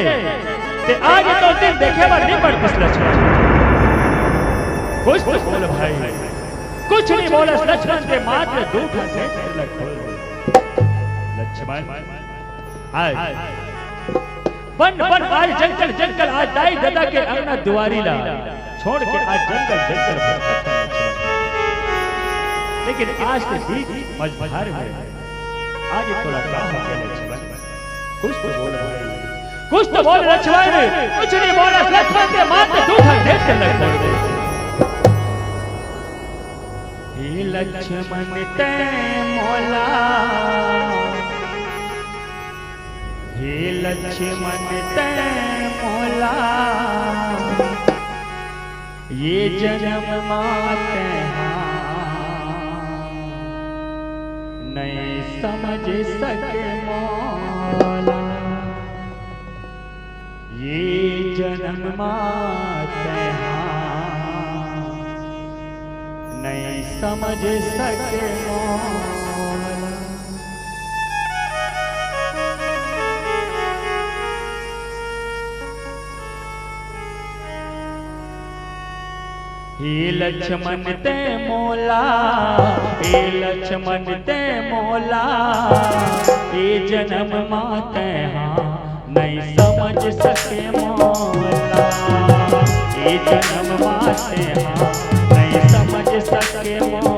ते आज तो दिन देखे बर नहीं पड़तिस लक्ष्मण। कुछ तो बोल भाई, कुछ नहीं बोलस लक्ष्मण, ते मात्र दू ठन नेत्र ल खोल दे। लक्ष्मण, आज बन बन आज जंगल जंगल, आज दाई ददा के अंगना दुआरी ला छोड़ के आज जंगल जंगल भटकत हे लक्ष्मण। लेकिन आज ते बीच मझधार में आज तोला का हो गया लक्ष्मण? कुछ तो बोल भाई, कुछ तो बोल लक्ष्मण। कुछ नहीं बोलस लक्ष्मण, ते मात्र दू ठन नेत्र ल खोल दे। हे लक्ष्मण ते मोला, हे लक्ष्मण ते मोला, ये जनम मा तेंहा नहीं समझ सके मोला। ये जनम मा तेंहा नहीं समझ सके मोला। हे लक्ष्मण ते मोला, हे लक्ष्मण ते मोला, ये जनम मा तेंहा नहीं समझ सके मोला। ये जनम मा तेंहा नहीं समझ सके मोला।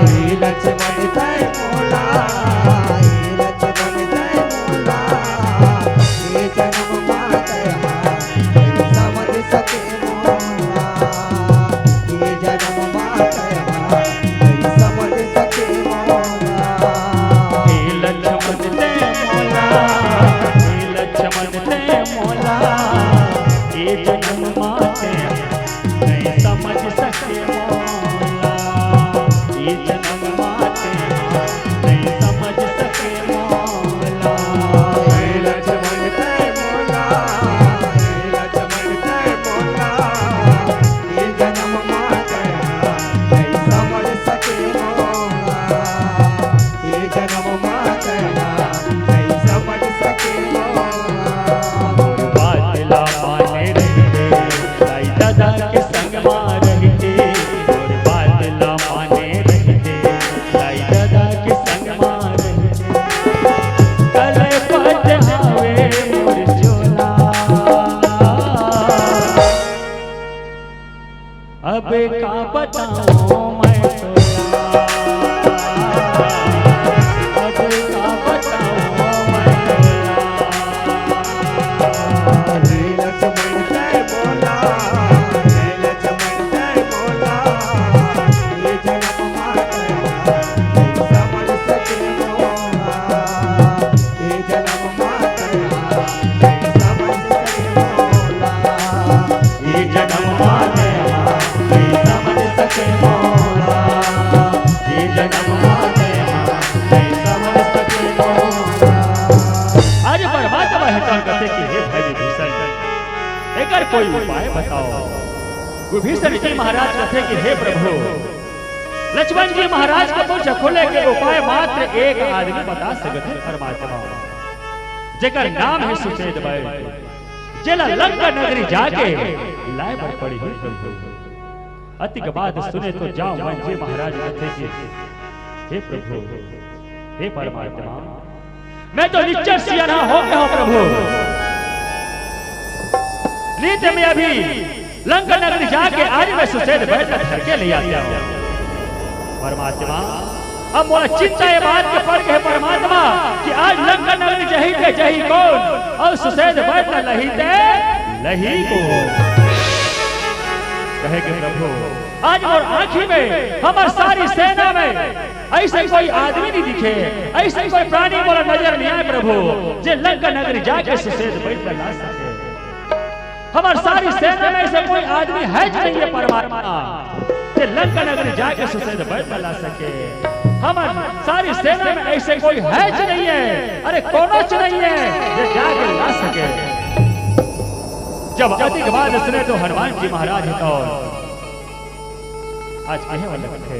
हे लक्ष्मण ते मोला, हे लक्ष्मण ते मोला, ये जनम मा तेंहा नहीं समझ सके मोला। ये जनम मा तेंहा नहीं समझ सके मोला। हे लक्ष्मण ते मोला, हे लक्ष्मण ते मोला, ये जनम मा तेंहा नहीं समझ सके मोला। ये जनम मा तेंहा नहीं समझ सके मोला। हे लक्ष्मण ते मोला, हे लक्ष्मण ते मोला, ये जनम मा तेंहा नहीं समझ सके मोला। ये जनम मा तेंहा नहीं समझ सके मोला। मोर बात ला माने रहिते, दाई ददा के संग मा रहिते। मोर बात ला माने रहिते, दाई ददा के संग मा रहिते। कले पत हवे मोर झोला। अब का बताऊं मैं तोला, अब का बताऊं मैं तोला। हे लक्ष्मण ते मोला, हे लक्ष्मण ते मोला, ये जनम मा तेंहा नहीं समझ सके मोला। ये जनम मा तेंहा नहीं समझ सके मोला। ये जनम मा तेंहा नहीं समझ सके मोला। ये जनम मा तेंहा नहीं समझ सके मोला। आज परमात्मा हे तन कथे कि हे भाई विभीषण, एकर कोई उपाय बताओ। विभीषण जी महाराज कथे कि हे प्रभु, लक्ष्मण जी महाराज के मुंह से खुले के उपाय मात्र एक आदमी बता सकत हे परमात्मा, जेकर नाम हे सुषेध बैल, जेला लंका नगरी जाके लाय बर पड़ही प्रभु। अति के बाद सुने तो जांव मन जी महाराज कथे कि हे प्रभु, हे परमात्मा, मैं तो निच्चट सियाना हो गया हूँ प्रभु। नहीं तो मैं अभी लंका नगरी जाके आज मैं सुषेध बैल ला धर के ले आता हूँ। परमात्मा, अब मोला चिंता ये बात के पड़ गए परमात्मा कि आज लंका नगरी जही के जही कौन, अउ सुसेध बैद ला लही ते लही को। कहे के प्रभु, आज मोर आँखी में, हमर सारी सेना में अइसे कोई आदमी नइ दिखे, अइसे कोई प्राणी मोला नजर नइ आए प्रभु, जे लंका नगरी जाके सुसेध बैद ला ला सके। हमर सारी सेना में अइसे कोई आदमी हे च नइ हे परमात्मा, जे लंका नगरी जाके सुसेध बैद ला ला सके। हमर सारी सेना में अइसे कोई हे च नइ हे, अरे कोनोच नइ हे, जे जाके ला सके। जब अतिक बात सुने तो हनुमान जी महाराज तो आज कहे वाले थे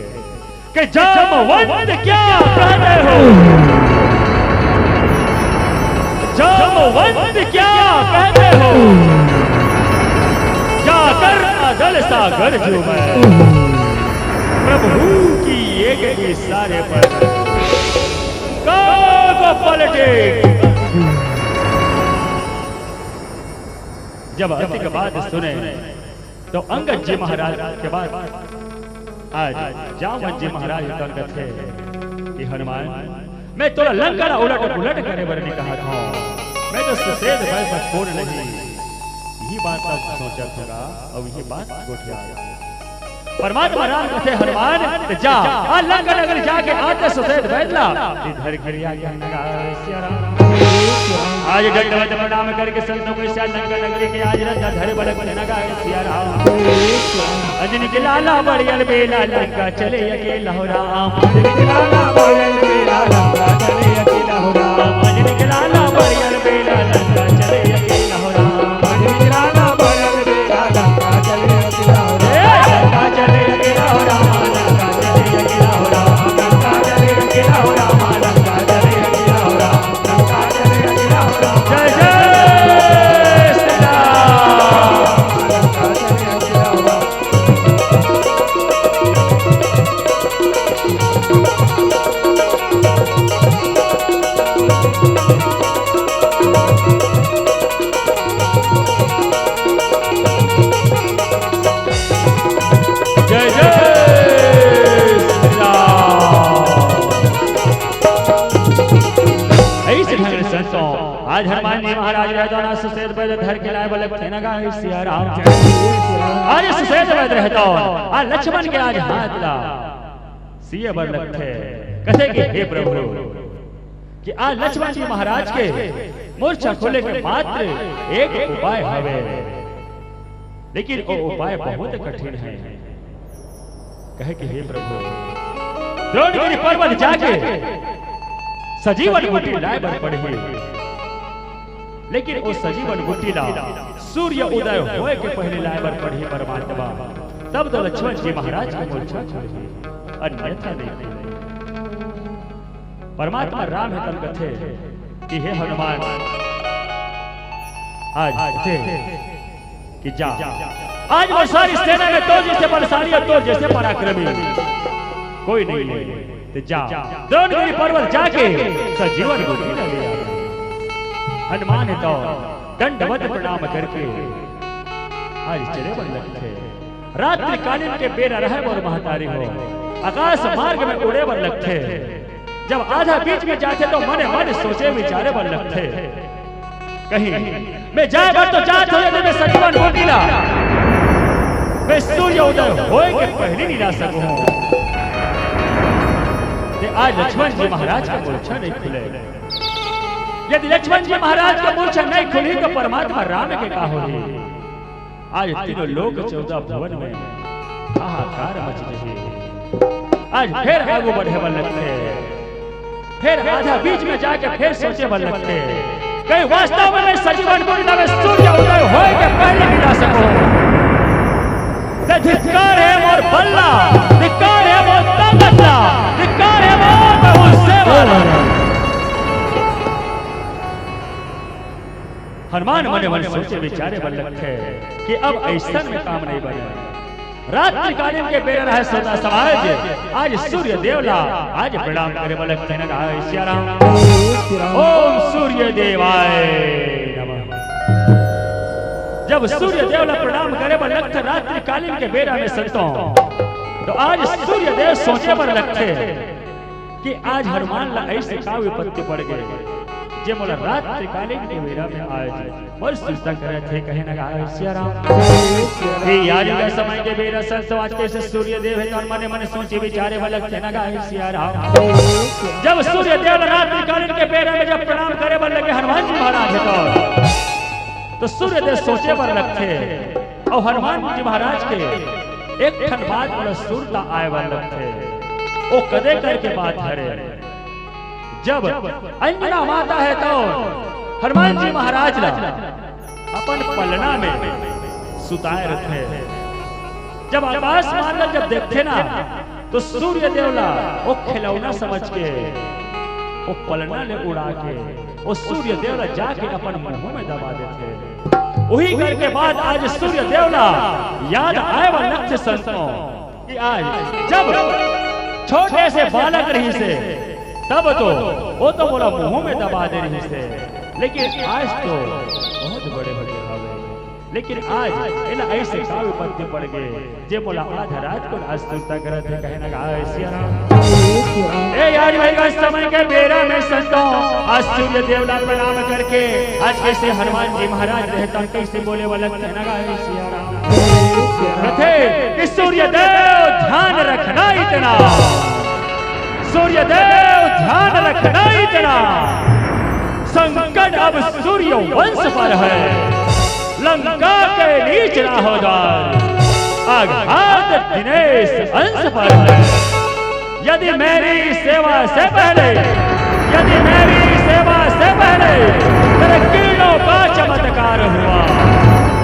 कि जामवंत क्या कहते हो, जामवंत क्या कहते हो, जाकर जल सागर जो मैं प्रभु की एक इशारे पर काल को पलटे। जब अतिक बात सुने तो अंगद जी महाराज के बाद आज जामवंत जी महाराज उतर कथे कि हनुमान, मैं तोला लंका ला उलट पुलट करे बर नइ कहत हँव, मैं तो सुसेध बैद बर कोन नहीं, इही बात अब सोचत हँव अउ इही बात गोठिया। परमात्मा राम कथे हनुमान, जा, आ लंका नगरी जाके आते सुसेध बैद ला, इधर गिरिया के नगाए सिया राम। आज दंडवत प्रणाम करके संतों को इस लंका नगरी के आज रथ धरे बलक नगाए सिया राम। अंजनी के लाला बड़ियल बेला लंका चले अकेला हो राम। अंजनी के लाला बड़ियल बेला लंका चले अकेला हो राम। अंजनी के लाला बड़ियल बेला लंका चले अकेला हो राम। अंजनी के लाला बड़ियल बेला लंका चले अकेला हो राम। लंका चले अकेला हो राम। लंका चले अकेला हो राम। लंका चले अकेला हो राम। लंका चले अकेला हो राम। जय जय श्री राम। जय जय श्री राम। अइसे ढंग ले संतों, आज हनुमान जी महाराज रहत हँव ना, सुसेध बैद धर के लाए बलक थे नगाए सिया राम। आज सुसेध बैद रहत हँव, आज लक्ष्मण के आज हाथ ला सिये बर लगथे। कथे कि हे प्रभु, कि आज लक्ष्मण जी महाराज के मूर्छा खुले के मात्र एक उपाय हवे, लेकिन वो उपाय बहुत कठिन हे। कहे कि हे प्रभु, द्रोणगिरी पर्वत जाके सजीवन बूटी लाए बर पड़ही, लेकिन वो सजीवन बूटी ला सूर्य उदय होए के पहले लाए बर पड़ही परमात्मा, तब तो लक्ष्मण जी महाराज के मूर्छा खुलही, अन्यथा नहीं। परमात्मा राम हे तब कथे कि हे हनुमान, आज दे कि जा, आज मोर सारी सेना में तोर जइसे बलशाली अउ तोर जइसे पराक्रमी कोई नइ हे, त जा, द्रोणगिरी पर्वत जाके सजीवन बूटी ला ले आ। हनुमान हे तो दंडवत प्रणाम करके आज चले बर लगथे। रात्रिकालीन के बेरा रहय मोर महतारी हो, आकाश मार्ग में उड़े बर लगथे। जब आधा बीच में जाथे तो मने मन सोचे विचारे बर लगथे। कहीं मैं जाए बर तो जात हँव, यदि मैं सजीवन बूटी ला मैं सूर्य उदय होए के पहली नइ ला सकहूँ, त आज लक्ष्मण जी महाराज के मूर्छा नइ खुले। यदि लक्ष्मण जी महाराज के मूर्छा नइ खुलही तो परमात्मा राम के का होही? आज तीनों लोक चौदह भुवन में हाहाकार मच रही। आज फेर आगू बढ़े बर लगथे, फेर आधा बीच में जाके फेर सोचे बर लगथे, कहीं वास्तव में मैं सजीवन बूटी ला मैं सूर्य उदय होए के पहले नइ ला सकहूँ। त धिक्कार हे मोर बल ला, धिक्कार हे मोर ताकत ला, धिक्कार हे मोर प्रभु सेवा ला। हनुमान मने मन सोचे विचारे बर लगथे कि अब अइसन में काम नइ बने। रात्रिकालीन के बेरा रहय श्रोता समाज, आज सूर्य देव ला आज प्रणाम करे बर लगथे नगाए सिया राम। ओम सूर्य देवाय नमः। जब सूर्य देव ला प्रणाम करे बर लगथे रात्रिकालीन के बेरा में संतों, तो आज सूर्य देव सोचे बर लगथे कि आज हनुमान ला अइसे का विपत्ति पड़ गे। जे मोला रात्रिकालीन के बेरा में आज बड़ सुरता करत हे, कहे न गाय सिया राम। ए यारी का समय के बेरा संतो आज कइसे सूर्य देव हे, तोर मने मने सोचे विचारे बर लगथे न गाय सिया राम। जब सूर्य देव रात्रिकालीन के बेरा में जब प्रणाम करे बर लगे हनुमान जी महाराज हे तो, तो सूर्य देव सोचे बर लगथे। अउ हनुमान जी महाराज के एक ठन बात मोला सुरता आए बर लगथे। ओ कदे करके बात हरे, जब अंजना माता हे तो हनुमान जी महाराज ला अपन पलना में सुताए रखे। जब आकाश मार्ग जब देखथे ना तो सूर्य देव ला ओ खिलौना समझ के ओ पलना ले उड़ा के ओ सूर्य देव ला जाके अपन मुंह में दबा देथे। उही करके बाद आज सूर्य देव ला याद आए बर लगथे संतो। कि आज जब छोटे से बालक रहिसे, तब तो ओ तो मोला मुंह में दबा दे रहिसे, लेकिन आज तो बहुत बड़े हो गे हवे। लेकिन आज एला अइसे का विपत्ति पड़ गे, जे मोला आधा रात को आज सुरता करत हे, कहे न गाय सिया राम। ए यार भाई, आज समय के बेरा में संतो आज सूर्य देव ला प्रणाम करके आज कइसे हनुमान जी महाराज रहता, कइसे बोले वाला, कहे न गाय सिया राम। कथे कि सूर्य देव ध्यान रखना इतना, सूर्य देव ध्यान रखना इतना, संकट अब सूर्य वंश पर है, लंका के नीच राहोदर, आघात दिनेश अंश पर है। यदि मेरी सेवा से पहले, यदि मेरी सेवा से पहले तेरे किरणों का चमत्कार हुआ,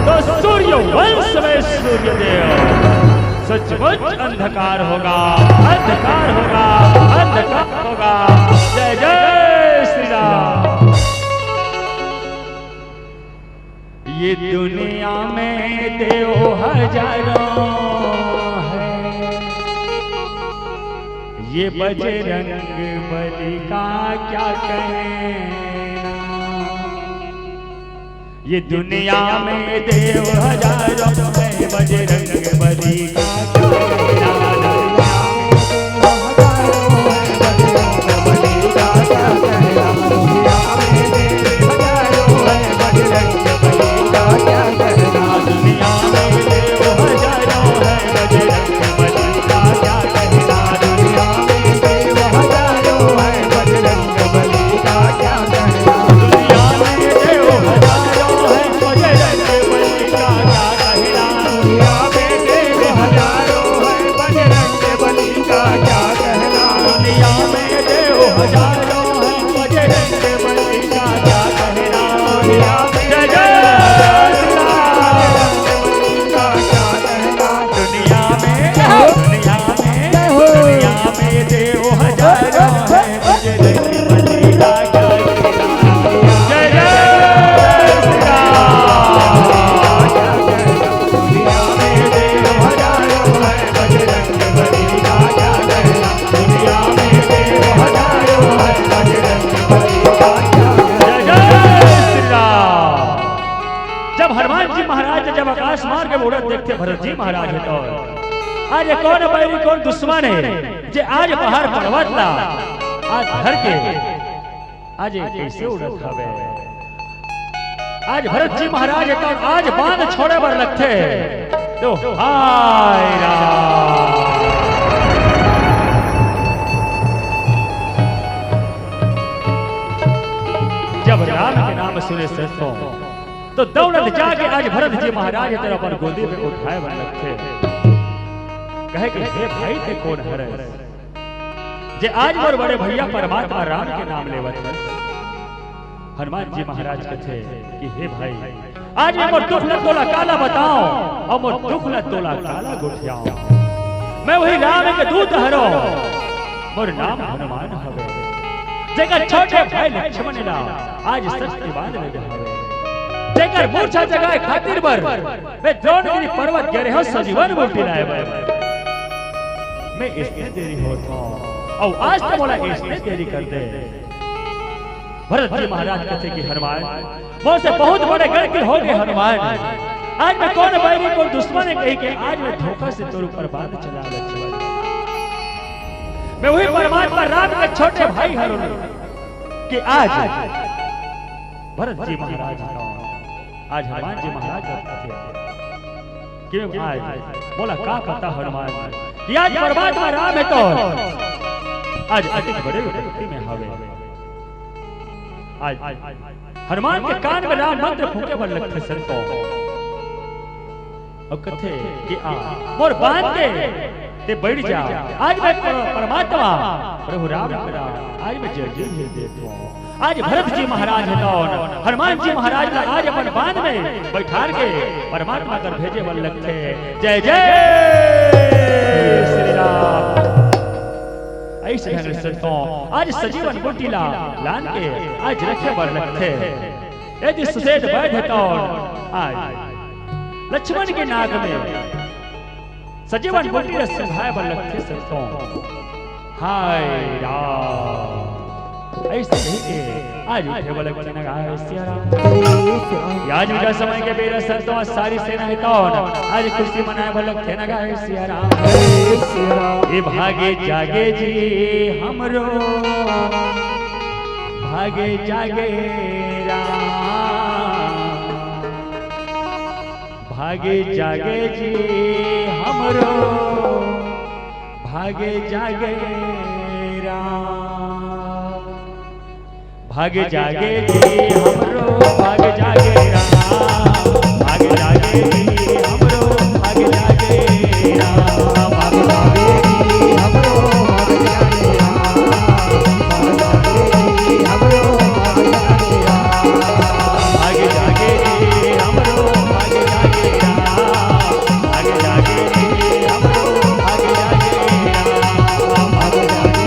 तो सूर्य वंश में सूर्य देव सचमुच अंधकार होगा, अंधकार होगा, अंधकार होगा। जय जय श्री राम। ये दुनिया में देव हजारों हैं, ये बजरंग बली का क्या कहना। ये दुनिया में देव हजारों हैं, बजरंग बली का क्या कहना। जय जय श्री राम। जब हनुमान जी महाराज जब आकाश मार्ग में उड़त देखथे भरत जी महाराज हे तो, आज ये कौन बैरी कौन दुश्मन हे जे आज पहाड़ पर्वत ला आज धर के आज ये कइसे उड़त हवे। आज भरत जी महाराज हे तो आज बाण छोड़े बर लगथे तो हाय राम। जब राम के नाम सुने संतो तो दौड़त जाके आज भरत जी महाराज तेला अपन गोदी में उठाए बर लगथे। कहे कि हे भाई, ते कोन हरे जे आज मोर बड़े भैया परमात्मा राम के नाम लेवत हे? हनुमान जी महाराज कथे कि हे भाई, आज मैं मोर दुख ला तोला काला बताओ अउ मोर दुख ला तोला काला गोठियाओ। मैं वही राम के दूत हरो, मोर नाम हनुमान हवे, जेकर छोटे भाई लक्ष्मण ला आज सत्यवान ले हवे, जेकर मूर्छा जगाए खातिर बर मैं द्रोणगिरी पर्वत गे रेहों संजीवन बूटी लाए बर। मैं इसने देरी होत हों, अउ आज तो मोला इसने देरी कर दे। भरत जी महाराज कथे कि हनुमान, मोर से बहुत बड़े गलती हो गे हनुमान। आज मैं कोन बैरी कोन दुश्मन हे कहि के आज मैं धोखा से तोर ऊपर बाण चला लक्ष्मण। मैं वही परमात्मा राम के छोटे भाई हरो कि आज भरत जी महाराज हे तो आज हनुमान जी महाराज हे तो। कि आज मोला का पता हनुमान जी कि आज परमात्मा राम हे तो आज अतिक बड़े विपत्ति में हवे। आज हनुमान के कान में राम मंत्र फूंके बर लगथे संतो। अउ कथे कि आ मोर बांध के ते बैठ जा। आज मैं पर-, परमात्मा प्रभु राम करा आज मैं जल्दी भेज देत हूँ। आज भरत जी महाराज हे तो हनुमान जी महाराज ला आज अपन बांध में बैठार के परमात्मा कर भेजे बर लगथे। जय जय श्री राम। अइसे ढंग ले संतो आज सजीवन बूटी ला लान के आज रखे बर लगथे। यदि सुसेठ बैठे तो आज लक्ष्मण के नाक में सजीवन बूटी ला सुंघाए बर लगथे संतो। हाय राम। अइसे कहि के आज उठे बर लगथे न गाय सिया राम। आज उठे समय के बेरा संतो आज सारी सेना हे तो आज खुशी मनाए बर लगथे न गाय सिया राम। ए भागे जागे जी हमरो भागे जागे राम। भागे जागे जी हमरो भागे जागे राम। भागे जागे जी हमरो भागे जागे राम। भागे जागे जी हमरो भागे जागे राम। भागे जागे जी हमरो भागे जागे राम। भागे जागे जी हमरो भागे जागे राम। भागे जागे जी हमरो भागे जागे राम। भागे जागे जी हमरो भागे जागे राम। भागे जागे जी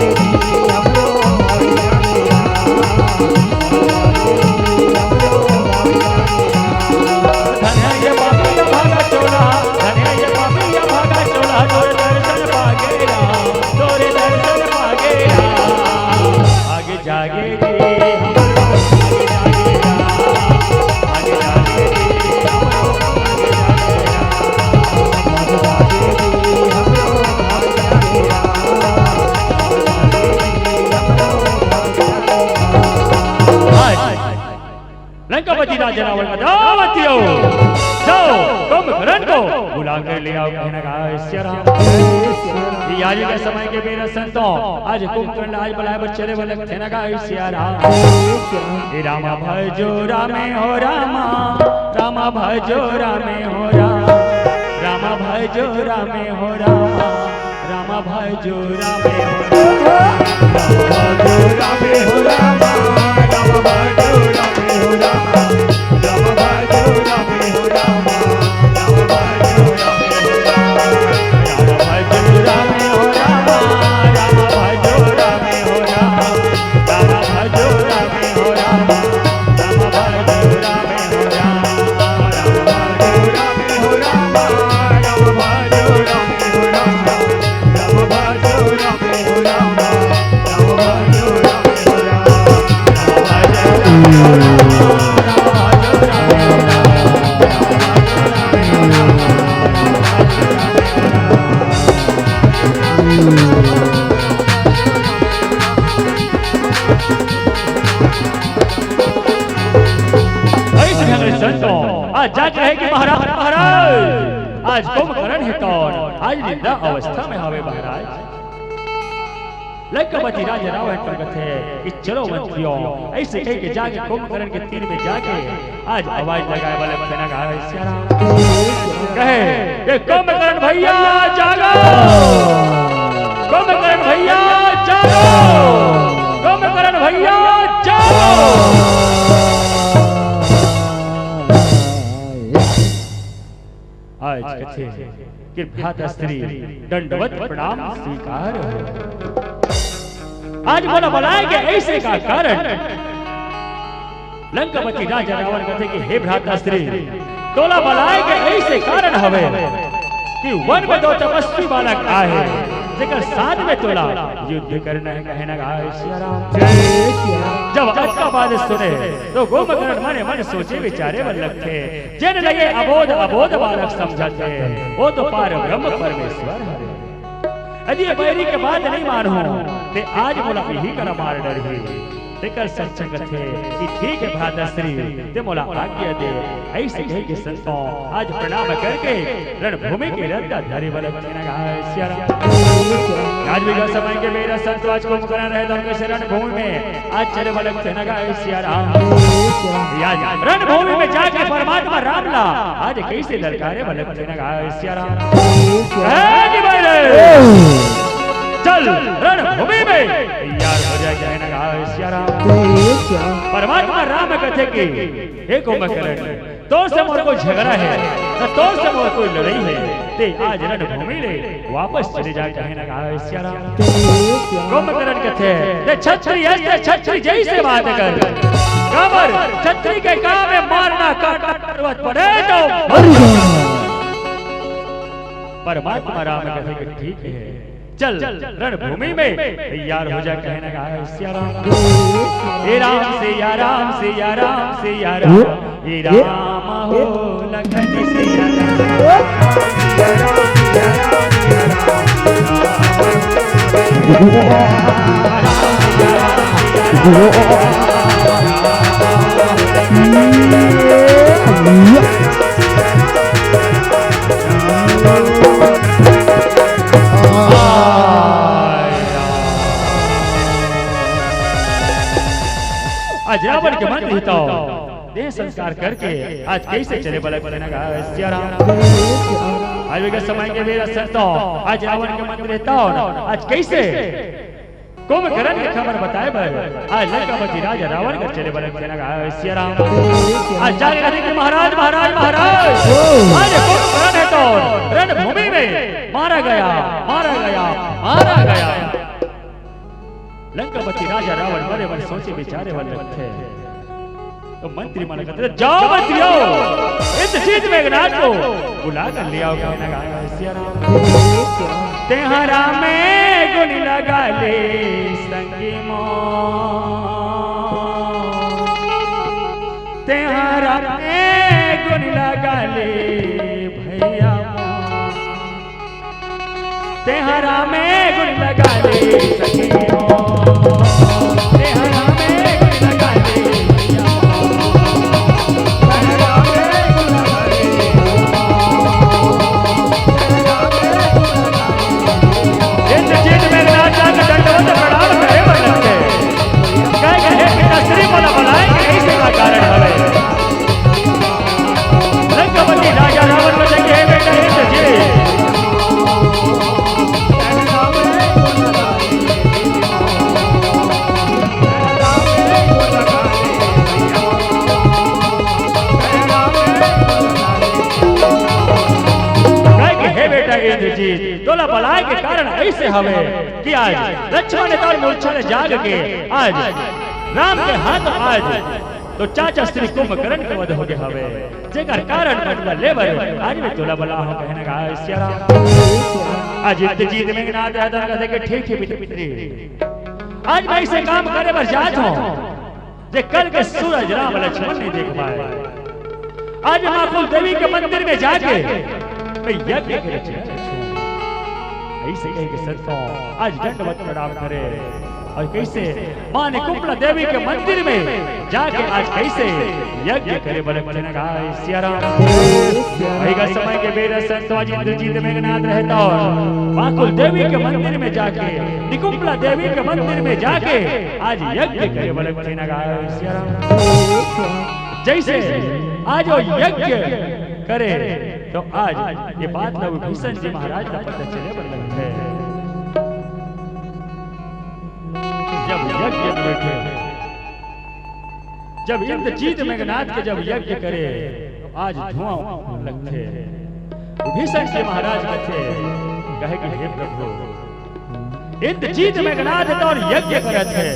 हमरो भागे जागे राम। धन्य ये पापी अभागा चोला, धन्य ये पापी अभागा चोला, तोरे दर्शन पागे राम, तोरे दर्शन पागे राम। भागे जागे जी हमरो भागे जागे राम, भागे जागे जी हमरो भागे जागे राम, भागे जागे जी हमरो भागे जागे राम, भागे जागे जी हमरो भागे जागे राम। लंकापति राजा रावण का दावत दियो, जाओ कुंभकर्ण को बुला कर ले आओ, कहना गाय सिया राम। ये आज के समय के बेरा संतो, आज कुंभकर्ण आज बुलाए बर चले वाले थे ना गाय सिया राम। हे रामा भजो रामे हो रामा, रामा भजो रामे हो राम, रामा भजो रामे हो राम। रामा भजो रामे हो रामा, रामा भजो रामे हो रामा, रामा भजो रामे हो रामा, रामा भजो रामे हो रामा, रामा भजो रामे हो रामा, रामा भजो रामे हो रामा, रामा भजो रामे हो रामा, रामा भजो रामे हो रामा, रामा भजो रामे हो रामा। अइसे ढंग ले संतो, आज जाग रहे कि महाराज, महाराज, आज कुंभकर्ण हे कौन? आज निद्रा अवस्था में हवे महाराज। लंकापति राजा रावण कर कथे कि चलो मंत्रियों, अइसे कहि के जाके कुंभकर्ण के तीर में जाके आज आवाज लगाए वाले थे ना गाय सिया राम। कहे, "ये कुंभकर्ण भैया जागो, कुंभकर्ण भैया जागो, कुंभकर्ण भैया जागो।" आज कथे कि भ्राता श्री दंडवत प्रणाम स्वीकार हो। आज मोला बलाए के अइसे का कारण? लंकापति राजा रावण कथे कि हे भ्राता श्री, तोला बलाए के अइसे कारण हवे कि वन में दो तपस्वी बालक आहे, जेकर साथ में तोला युद्ध करना हे, कहना गाय सिया राम। जब अतका बात सुने तो कुंभकर्ण मने मन सोचे विचारे बर लगथे, जेन ल ये अबोध अबोध बालक समझत हे, वो तो पार ब्रह्म परमेश्वर हरे। यदि ये बैरी के बात नहीं मानहूं, ते आज मोला इही करा मार डरही। एकर सच संगत हे कि ठीक हे भ्राता श्री, ते मोला आज्ञा दे। अइसे कहिके संतों आज प्रणाम करके रणभूमि के रद्दा धरे बर लगथे न गाय सिया राम। आज बिघा समय के बेरा संत आज कुंभकर्ण रहे, तो कइसे रणभूमि में आज चले बर लगथे न गाय सिया राम। आज रणभूमि में जाके परमात्मा राम ला आज कइसे ललकारे बर लगथे न गाय सिया राम। हे जी भाई रे, चल रणभूमि में तैयार हो जाए, कहे न गाय सिया राम। परमात्मा राम कथे कि हे कुंभकर्ण, तोर से मोर कोई झगड़ा हे, न तोर से मोर कोई लड़ई हे, ते आज रणभूमि ले वापस चले जा, कहे न गाय सिया राम। कुंभकर्ण कथे, ते छत्री अस ते छत्री जइसे बात कर। काबर छत्री के काम हे मारना, काटना, जरूरत पड़े तो मर जाना। परमात्मा राम कथे कि ठीक हे, चल रणभूमि में तैयार हो जा, कहे न गाय सिया राम। हे राम सिया राम, सिया राम, सिया राम, हे राम हो लखन सिया राम। आज रावण के मंत्री तो देह संस्कार करके आज कइसे चले बर लगथे न गाय सिया राम। आज बिघा समय के बेरा संतों आज रावण के मंत्री तो आज कइसे कुंभकर्ण के खबर बताए बर आज लंकापति राजा रावण कर चले बर लगथे न गाय सिया राम। आज जाके कथे कि महाराज, महाराज, महाराज, आज कुंभकर्ण हे तो रणभूमि में मारा गया, मारा गया, मारा गया। लंकापति राजा रावण बड़े बड़े सोचे विचारे बर लगथे। तो मंत्री मन कथे, जाओ मंत्रियों, इंद्रजीत मेघनाथ को बुला कर ले आओ, कहे न गाय सिया राम। तेहां राम में गुण लगा ले संगी मोर, तेहां राम में गुण लगा ले भैया मोर। तेहां राम में गुण लगा ले सखी हो। तेहां राम में गुण लगा ले सखी हो। तेहां राम में गुण लगा ले। इंद्रजीत मेघनाथ जाके दंडवत प्रणाम करे बर लगथे। कहे, कहे कि श्री मोला बलाए के कइसे का कारण हवे? लंकापति राजा रावण कथे कि हे बेटा, हे जी। कहे कि हे बेटा इंद्रजीत, तोला बलाए के कारण अइसे हवे कि आज लक्ष्मण ने तोर मूर्छा ले जाग के आज राम के हाथ आज तो चाचा श्री कुंभकर्ण के वध हो गए हवे, जेकर कारण बदला ले बर आज मैं तोला बलाए हों, कहे न गाय सिया राम। आज इंद्रजीत मेघनाथ राजा कथे कि ठीक हे मित्र, आज मैं अइसे काम करे बर जात हों जे कल के सूरज राम लक्ष्मण नहीं देख पाए। आज माँ कुल देवी के मंदिर में जाके मैं यज्ञ करे जात हों। अइसे कहिके संतों आज दंडवत प्रणाम करे। अउ कइसे माँ निकुंभला देवी के मंदिर में जाके आज कइसे यज्ञ करे बर लगथे न गाय सिया राम। बिघा समय के बेरा संतों आज इंद्रजीत मेघनाथ रहे तो माँ कुल देवी के मंदिर में जाके, निकुंभला देवी के मंदिर में जाके आज यज्ञ करे बर लगथे न गाय सिया राम। जइसे आज वो यज्ञ करे तो आज ये बात ला विभीषण जी महाराज ला पता चले बर लगथे। जब यज्ञ में बैठे, जब इंद्रजीत मेघनाथ के जब यज्ञ करे, तो आज धुआं लगथे। विभीषण जी महाराज कथे, कहे कि हे प्रभु, इंद्रजीत मेघनाथ तोर यज्ञ करत हे,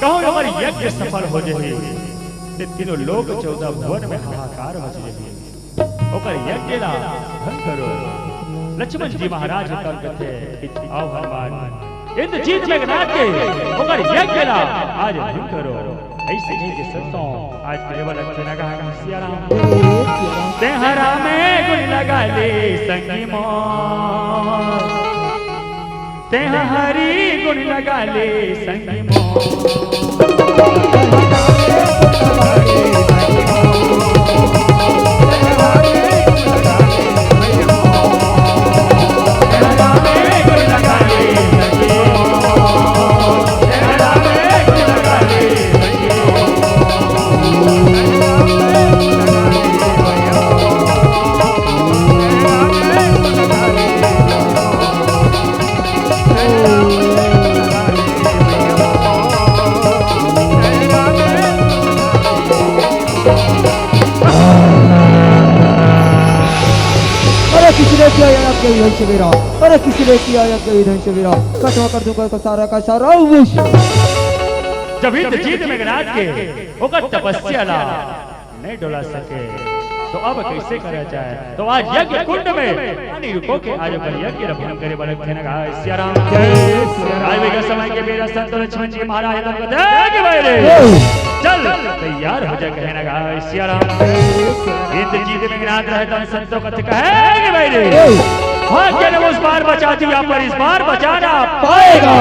कहूं हमर यज्ञ सफल हो जाही, ते तीनों लोक चौदह भुवन में हाहाकार मच जाही। ओकर यज्ञ ला भंग करो। लक्ष्मण जी महाराज कर कथे, आओ हनुमान, इंद्रजीत मेघनाथ के ओकर यज्ञ ला आज भंग करो। अइसे कहिके संतों आज के लेवल अच्छे लगा है सिया राम। तेहां राम में गुण लगा ले संगी मोर, तेहां हरि लगा ले संगी मोर। अरे किसने किया यार आपके विधान से मेरा? अरे किसने किया यार आपके विधान से मेरा? कटवा कर दूंगा तो सारा का सारा उस। जब इंद्रजीत मेघनाथ के ओकर तपस्या ला नहीं डोला सके, तो अब कैसे करा जाए? तो आज यज्ञ कुंड में अनिरुको के आज ओकर यज्ञ ला भंग करे वाले थे ना गाय सिया राम। जय सिया राम। आए हुए समय के मेरा संत लक्ष्मण जी महाराज तुमको देख भाई रे। चल तैयार हो जा कहे ना गाय सिया राम। इंद्रजीत मेघनाथ रहता संतों का कहे कि भाई रे। भाग्य ने उस बार बचा दिया पर इस बार बचाना पाएगा।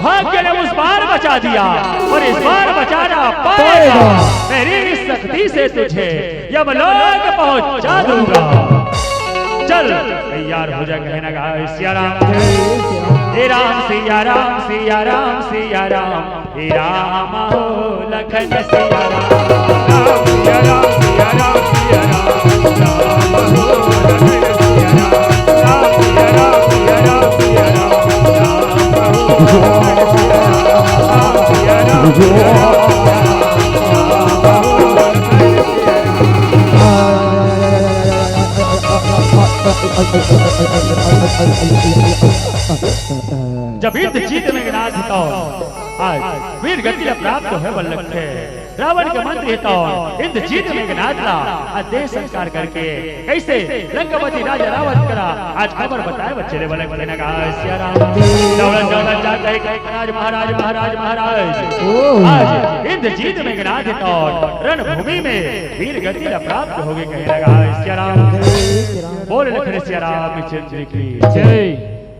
भाग्य ने उस बार बचा दिया और इस बार बचाना पाएगा। मेरी शक्ति से तुझे यमलोक पहुंचा दूंगा। चल तैयार हो जा कहना गाय सिया राम। हे राम सिया राम सिया राम सिया राम। हे राम हो लखन सिया राम। राम सिया राम सिया राम सिया राम। राम हो लखन सिया राम। राम सिया राम सिया राम सिया राम। राम हो लखन सिया राम। राम सिया राम सिया राम सिया राम। राम हो लखन सिया राम। जब इंद्रजीत मेघनाथ तो आज वीर गति ला प्राप्त होय बर लगथे। रावण के मंत्री तो इंद्रजीत मेघनाथ ला अदेश संस्कार करके कैसे लंकापति राजा रावण करा आज खबर बताए बर चले वाले थे ना गाय सिया राम। दौड़त दौड़त जा कहे कहे महाराज महाराज महाराज महाराज। आज इंद्रजीत मेघनाथ तो रणभूमि में वीर गति ला प्राप्त हो गए कहे ना गाय सिया राम। बोल लखन सिया रामचंद्र की जय।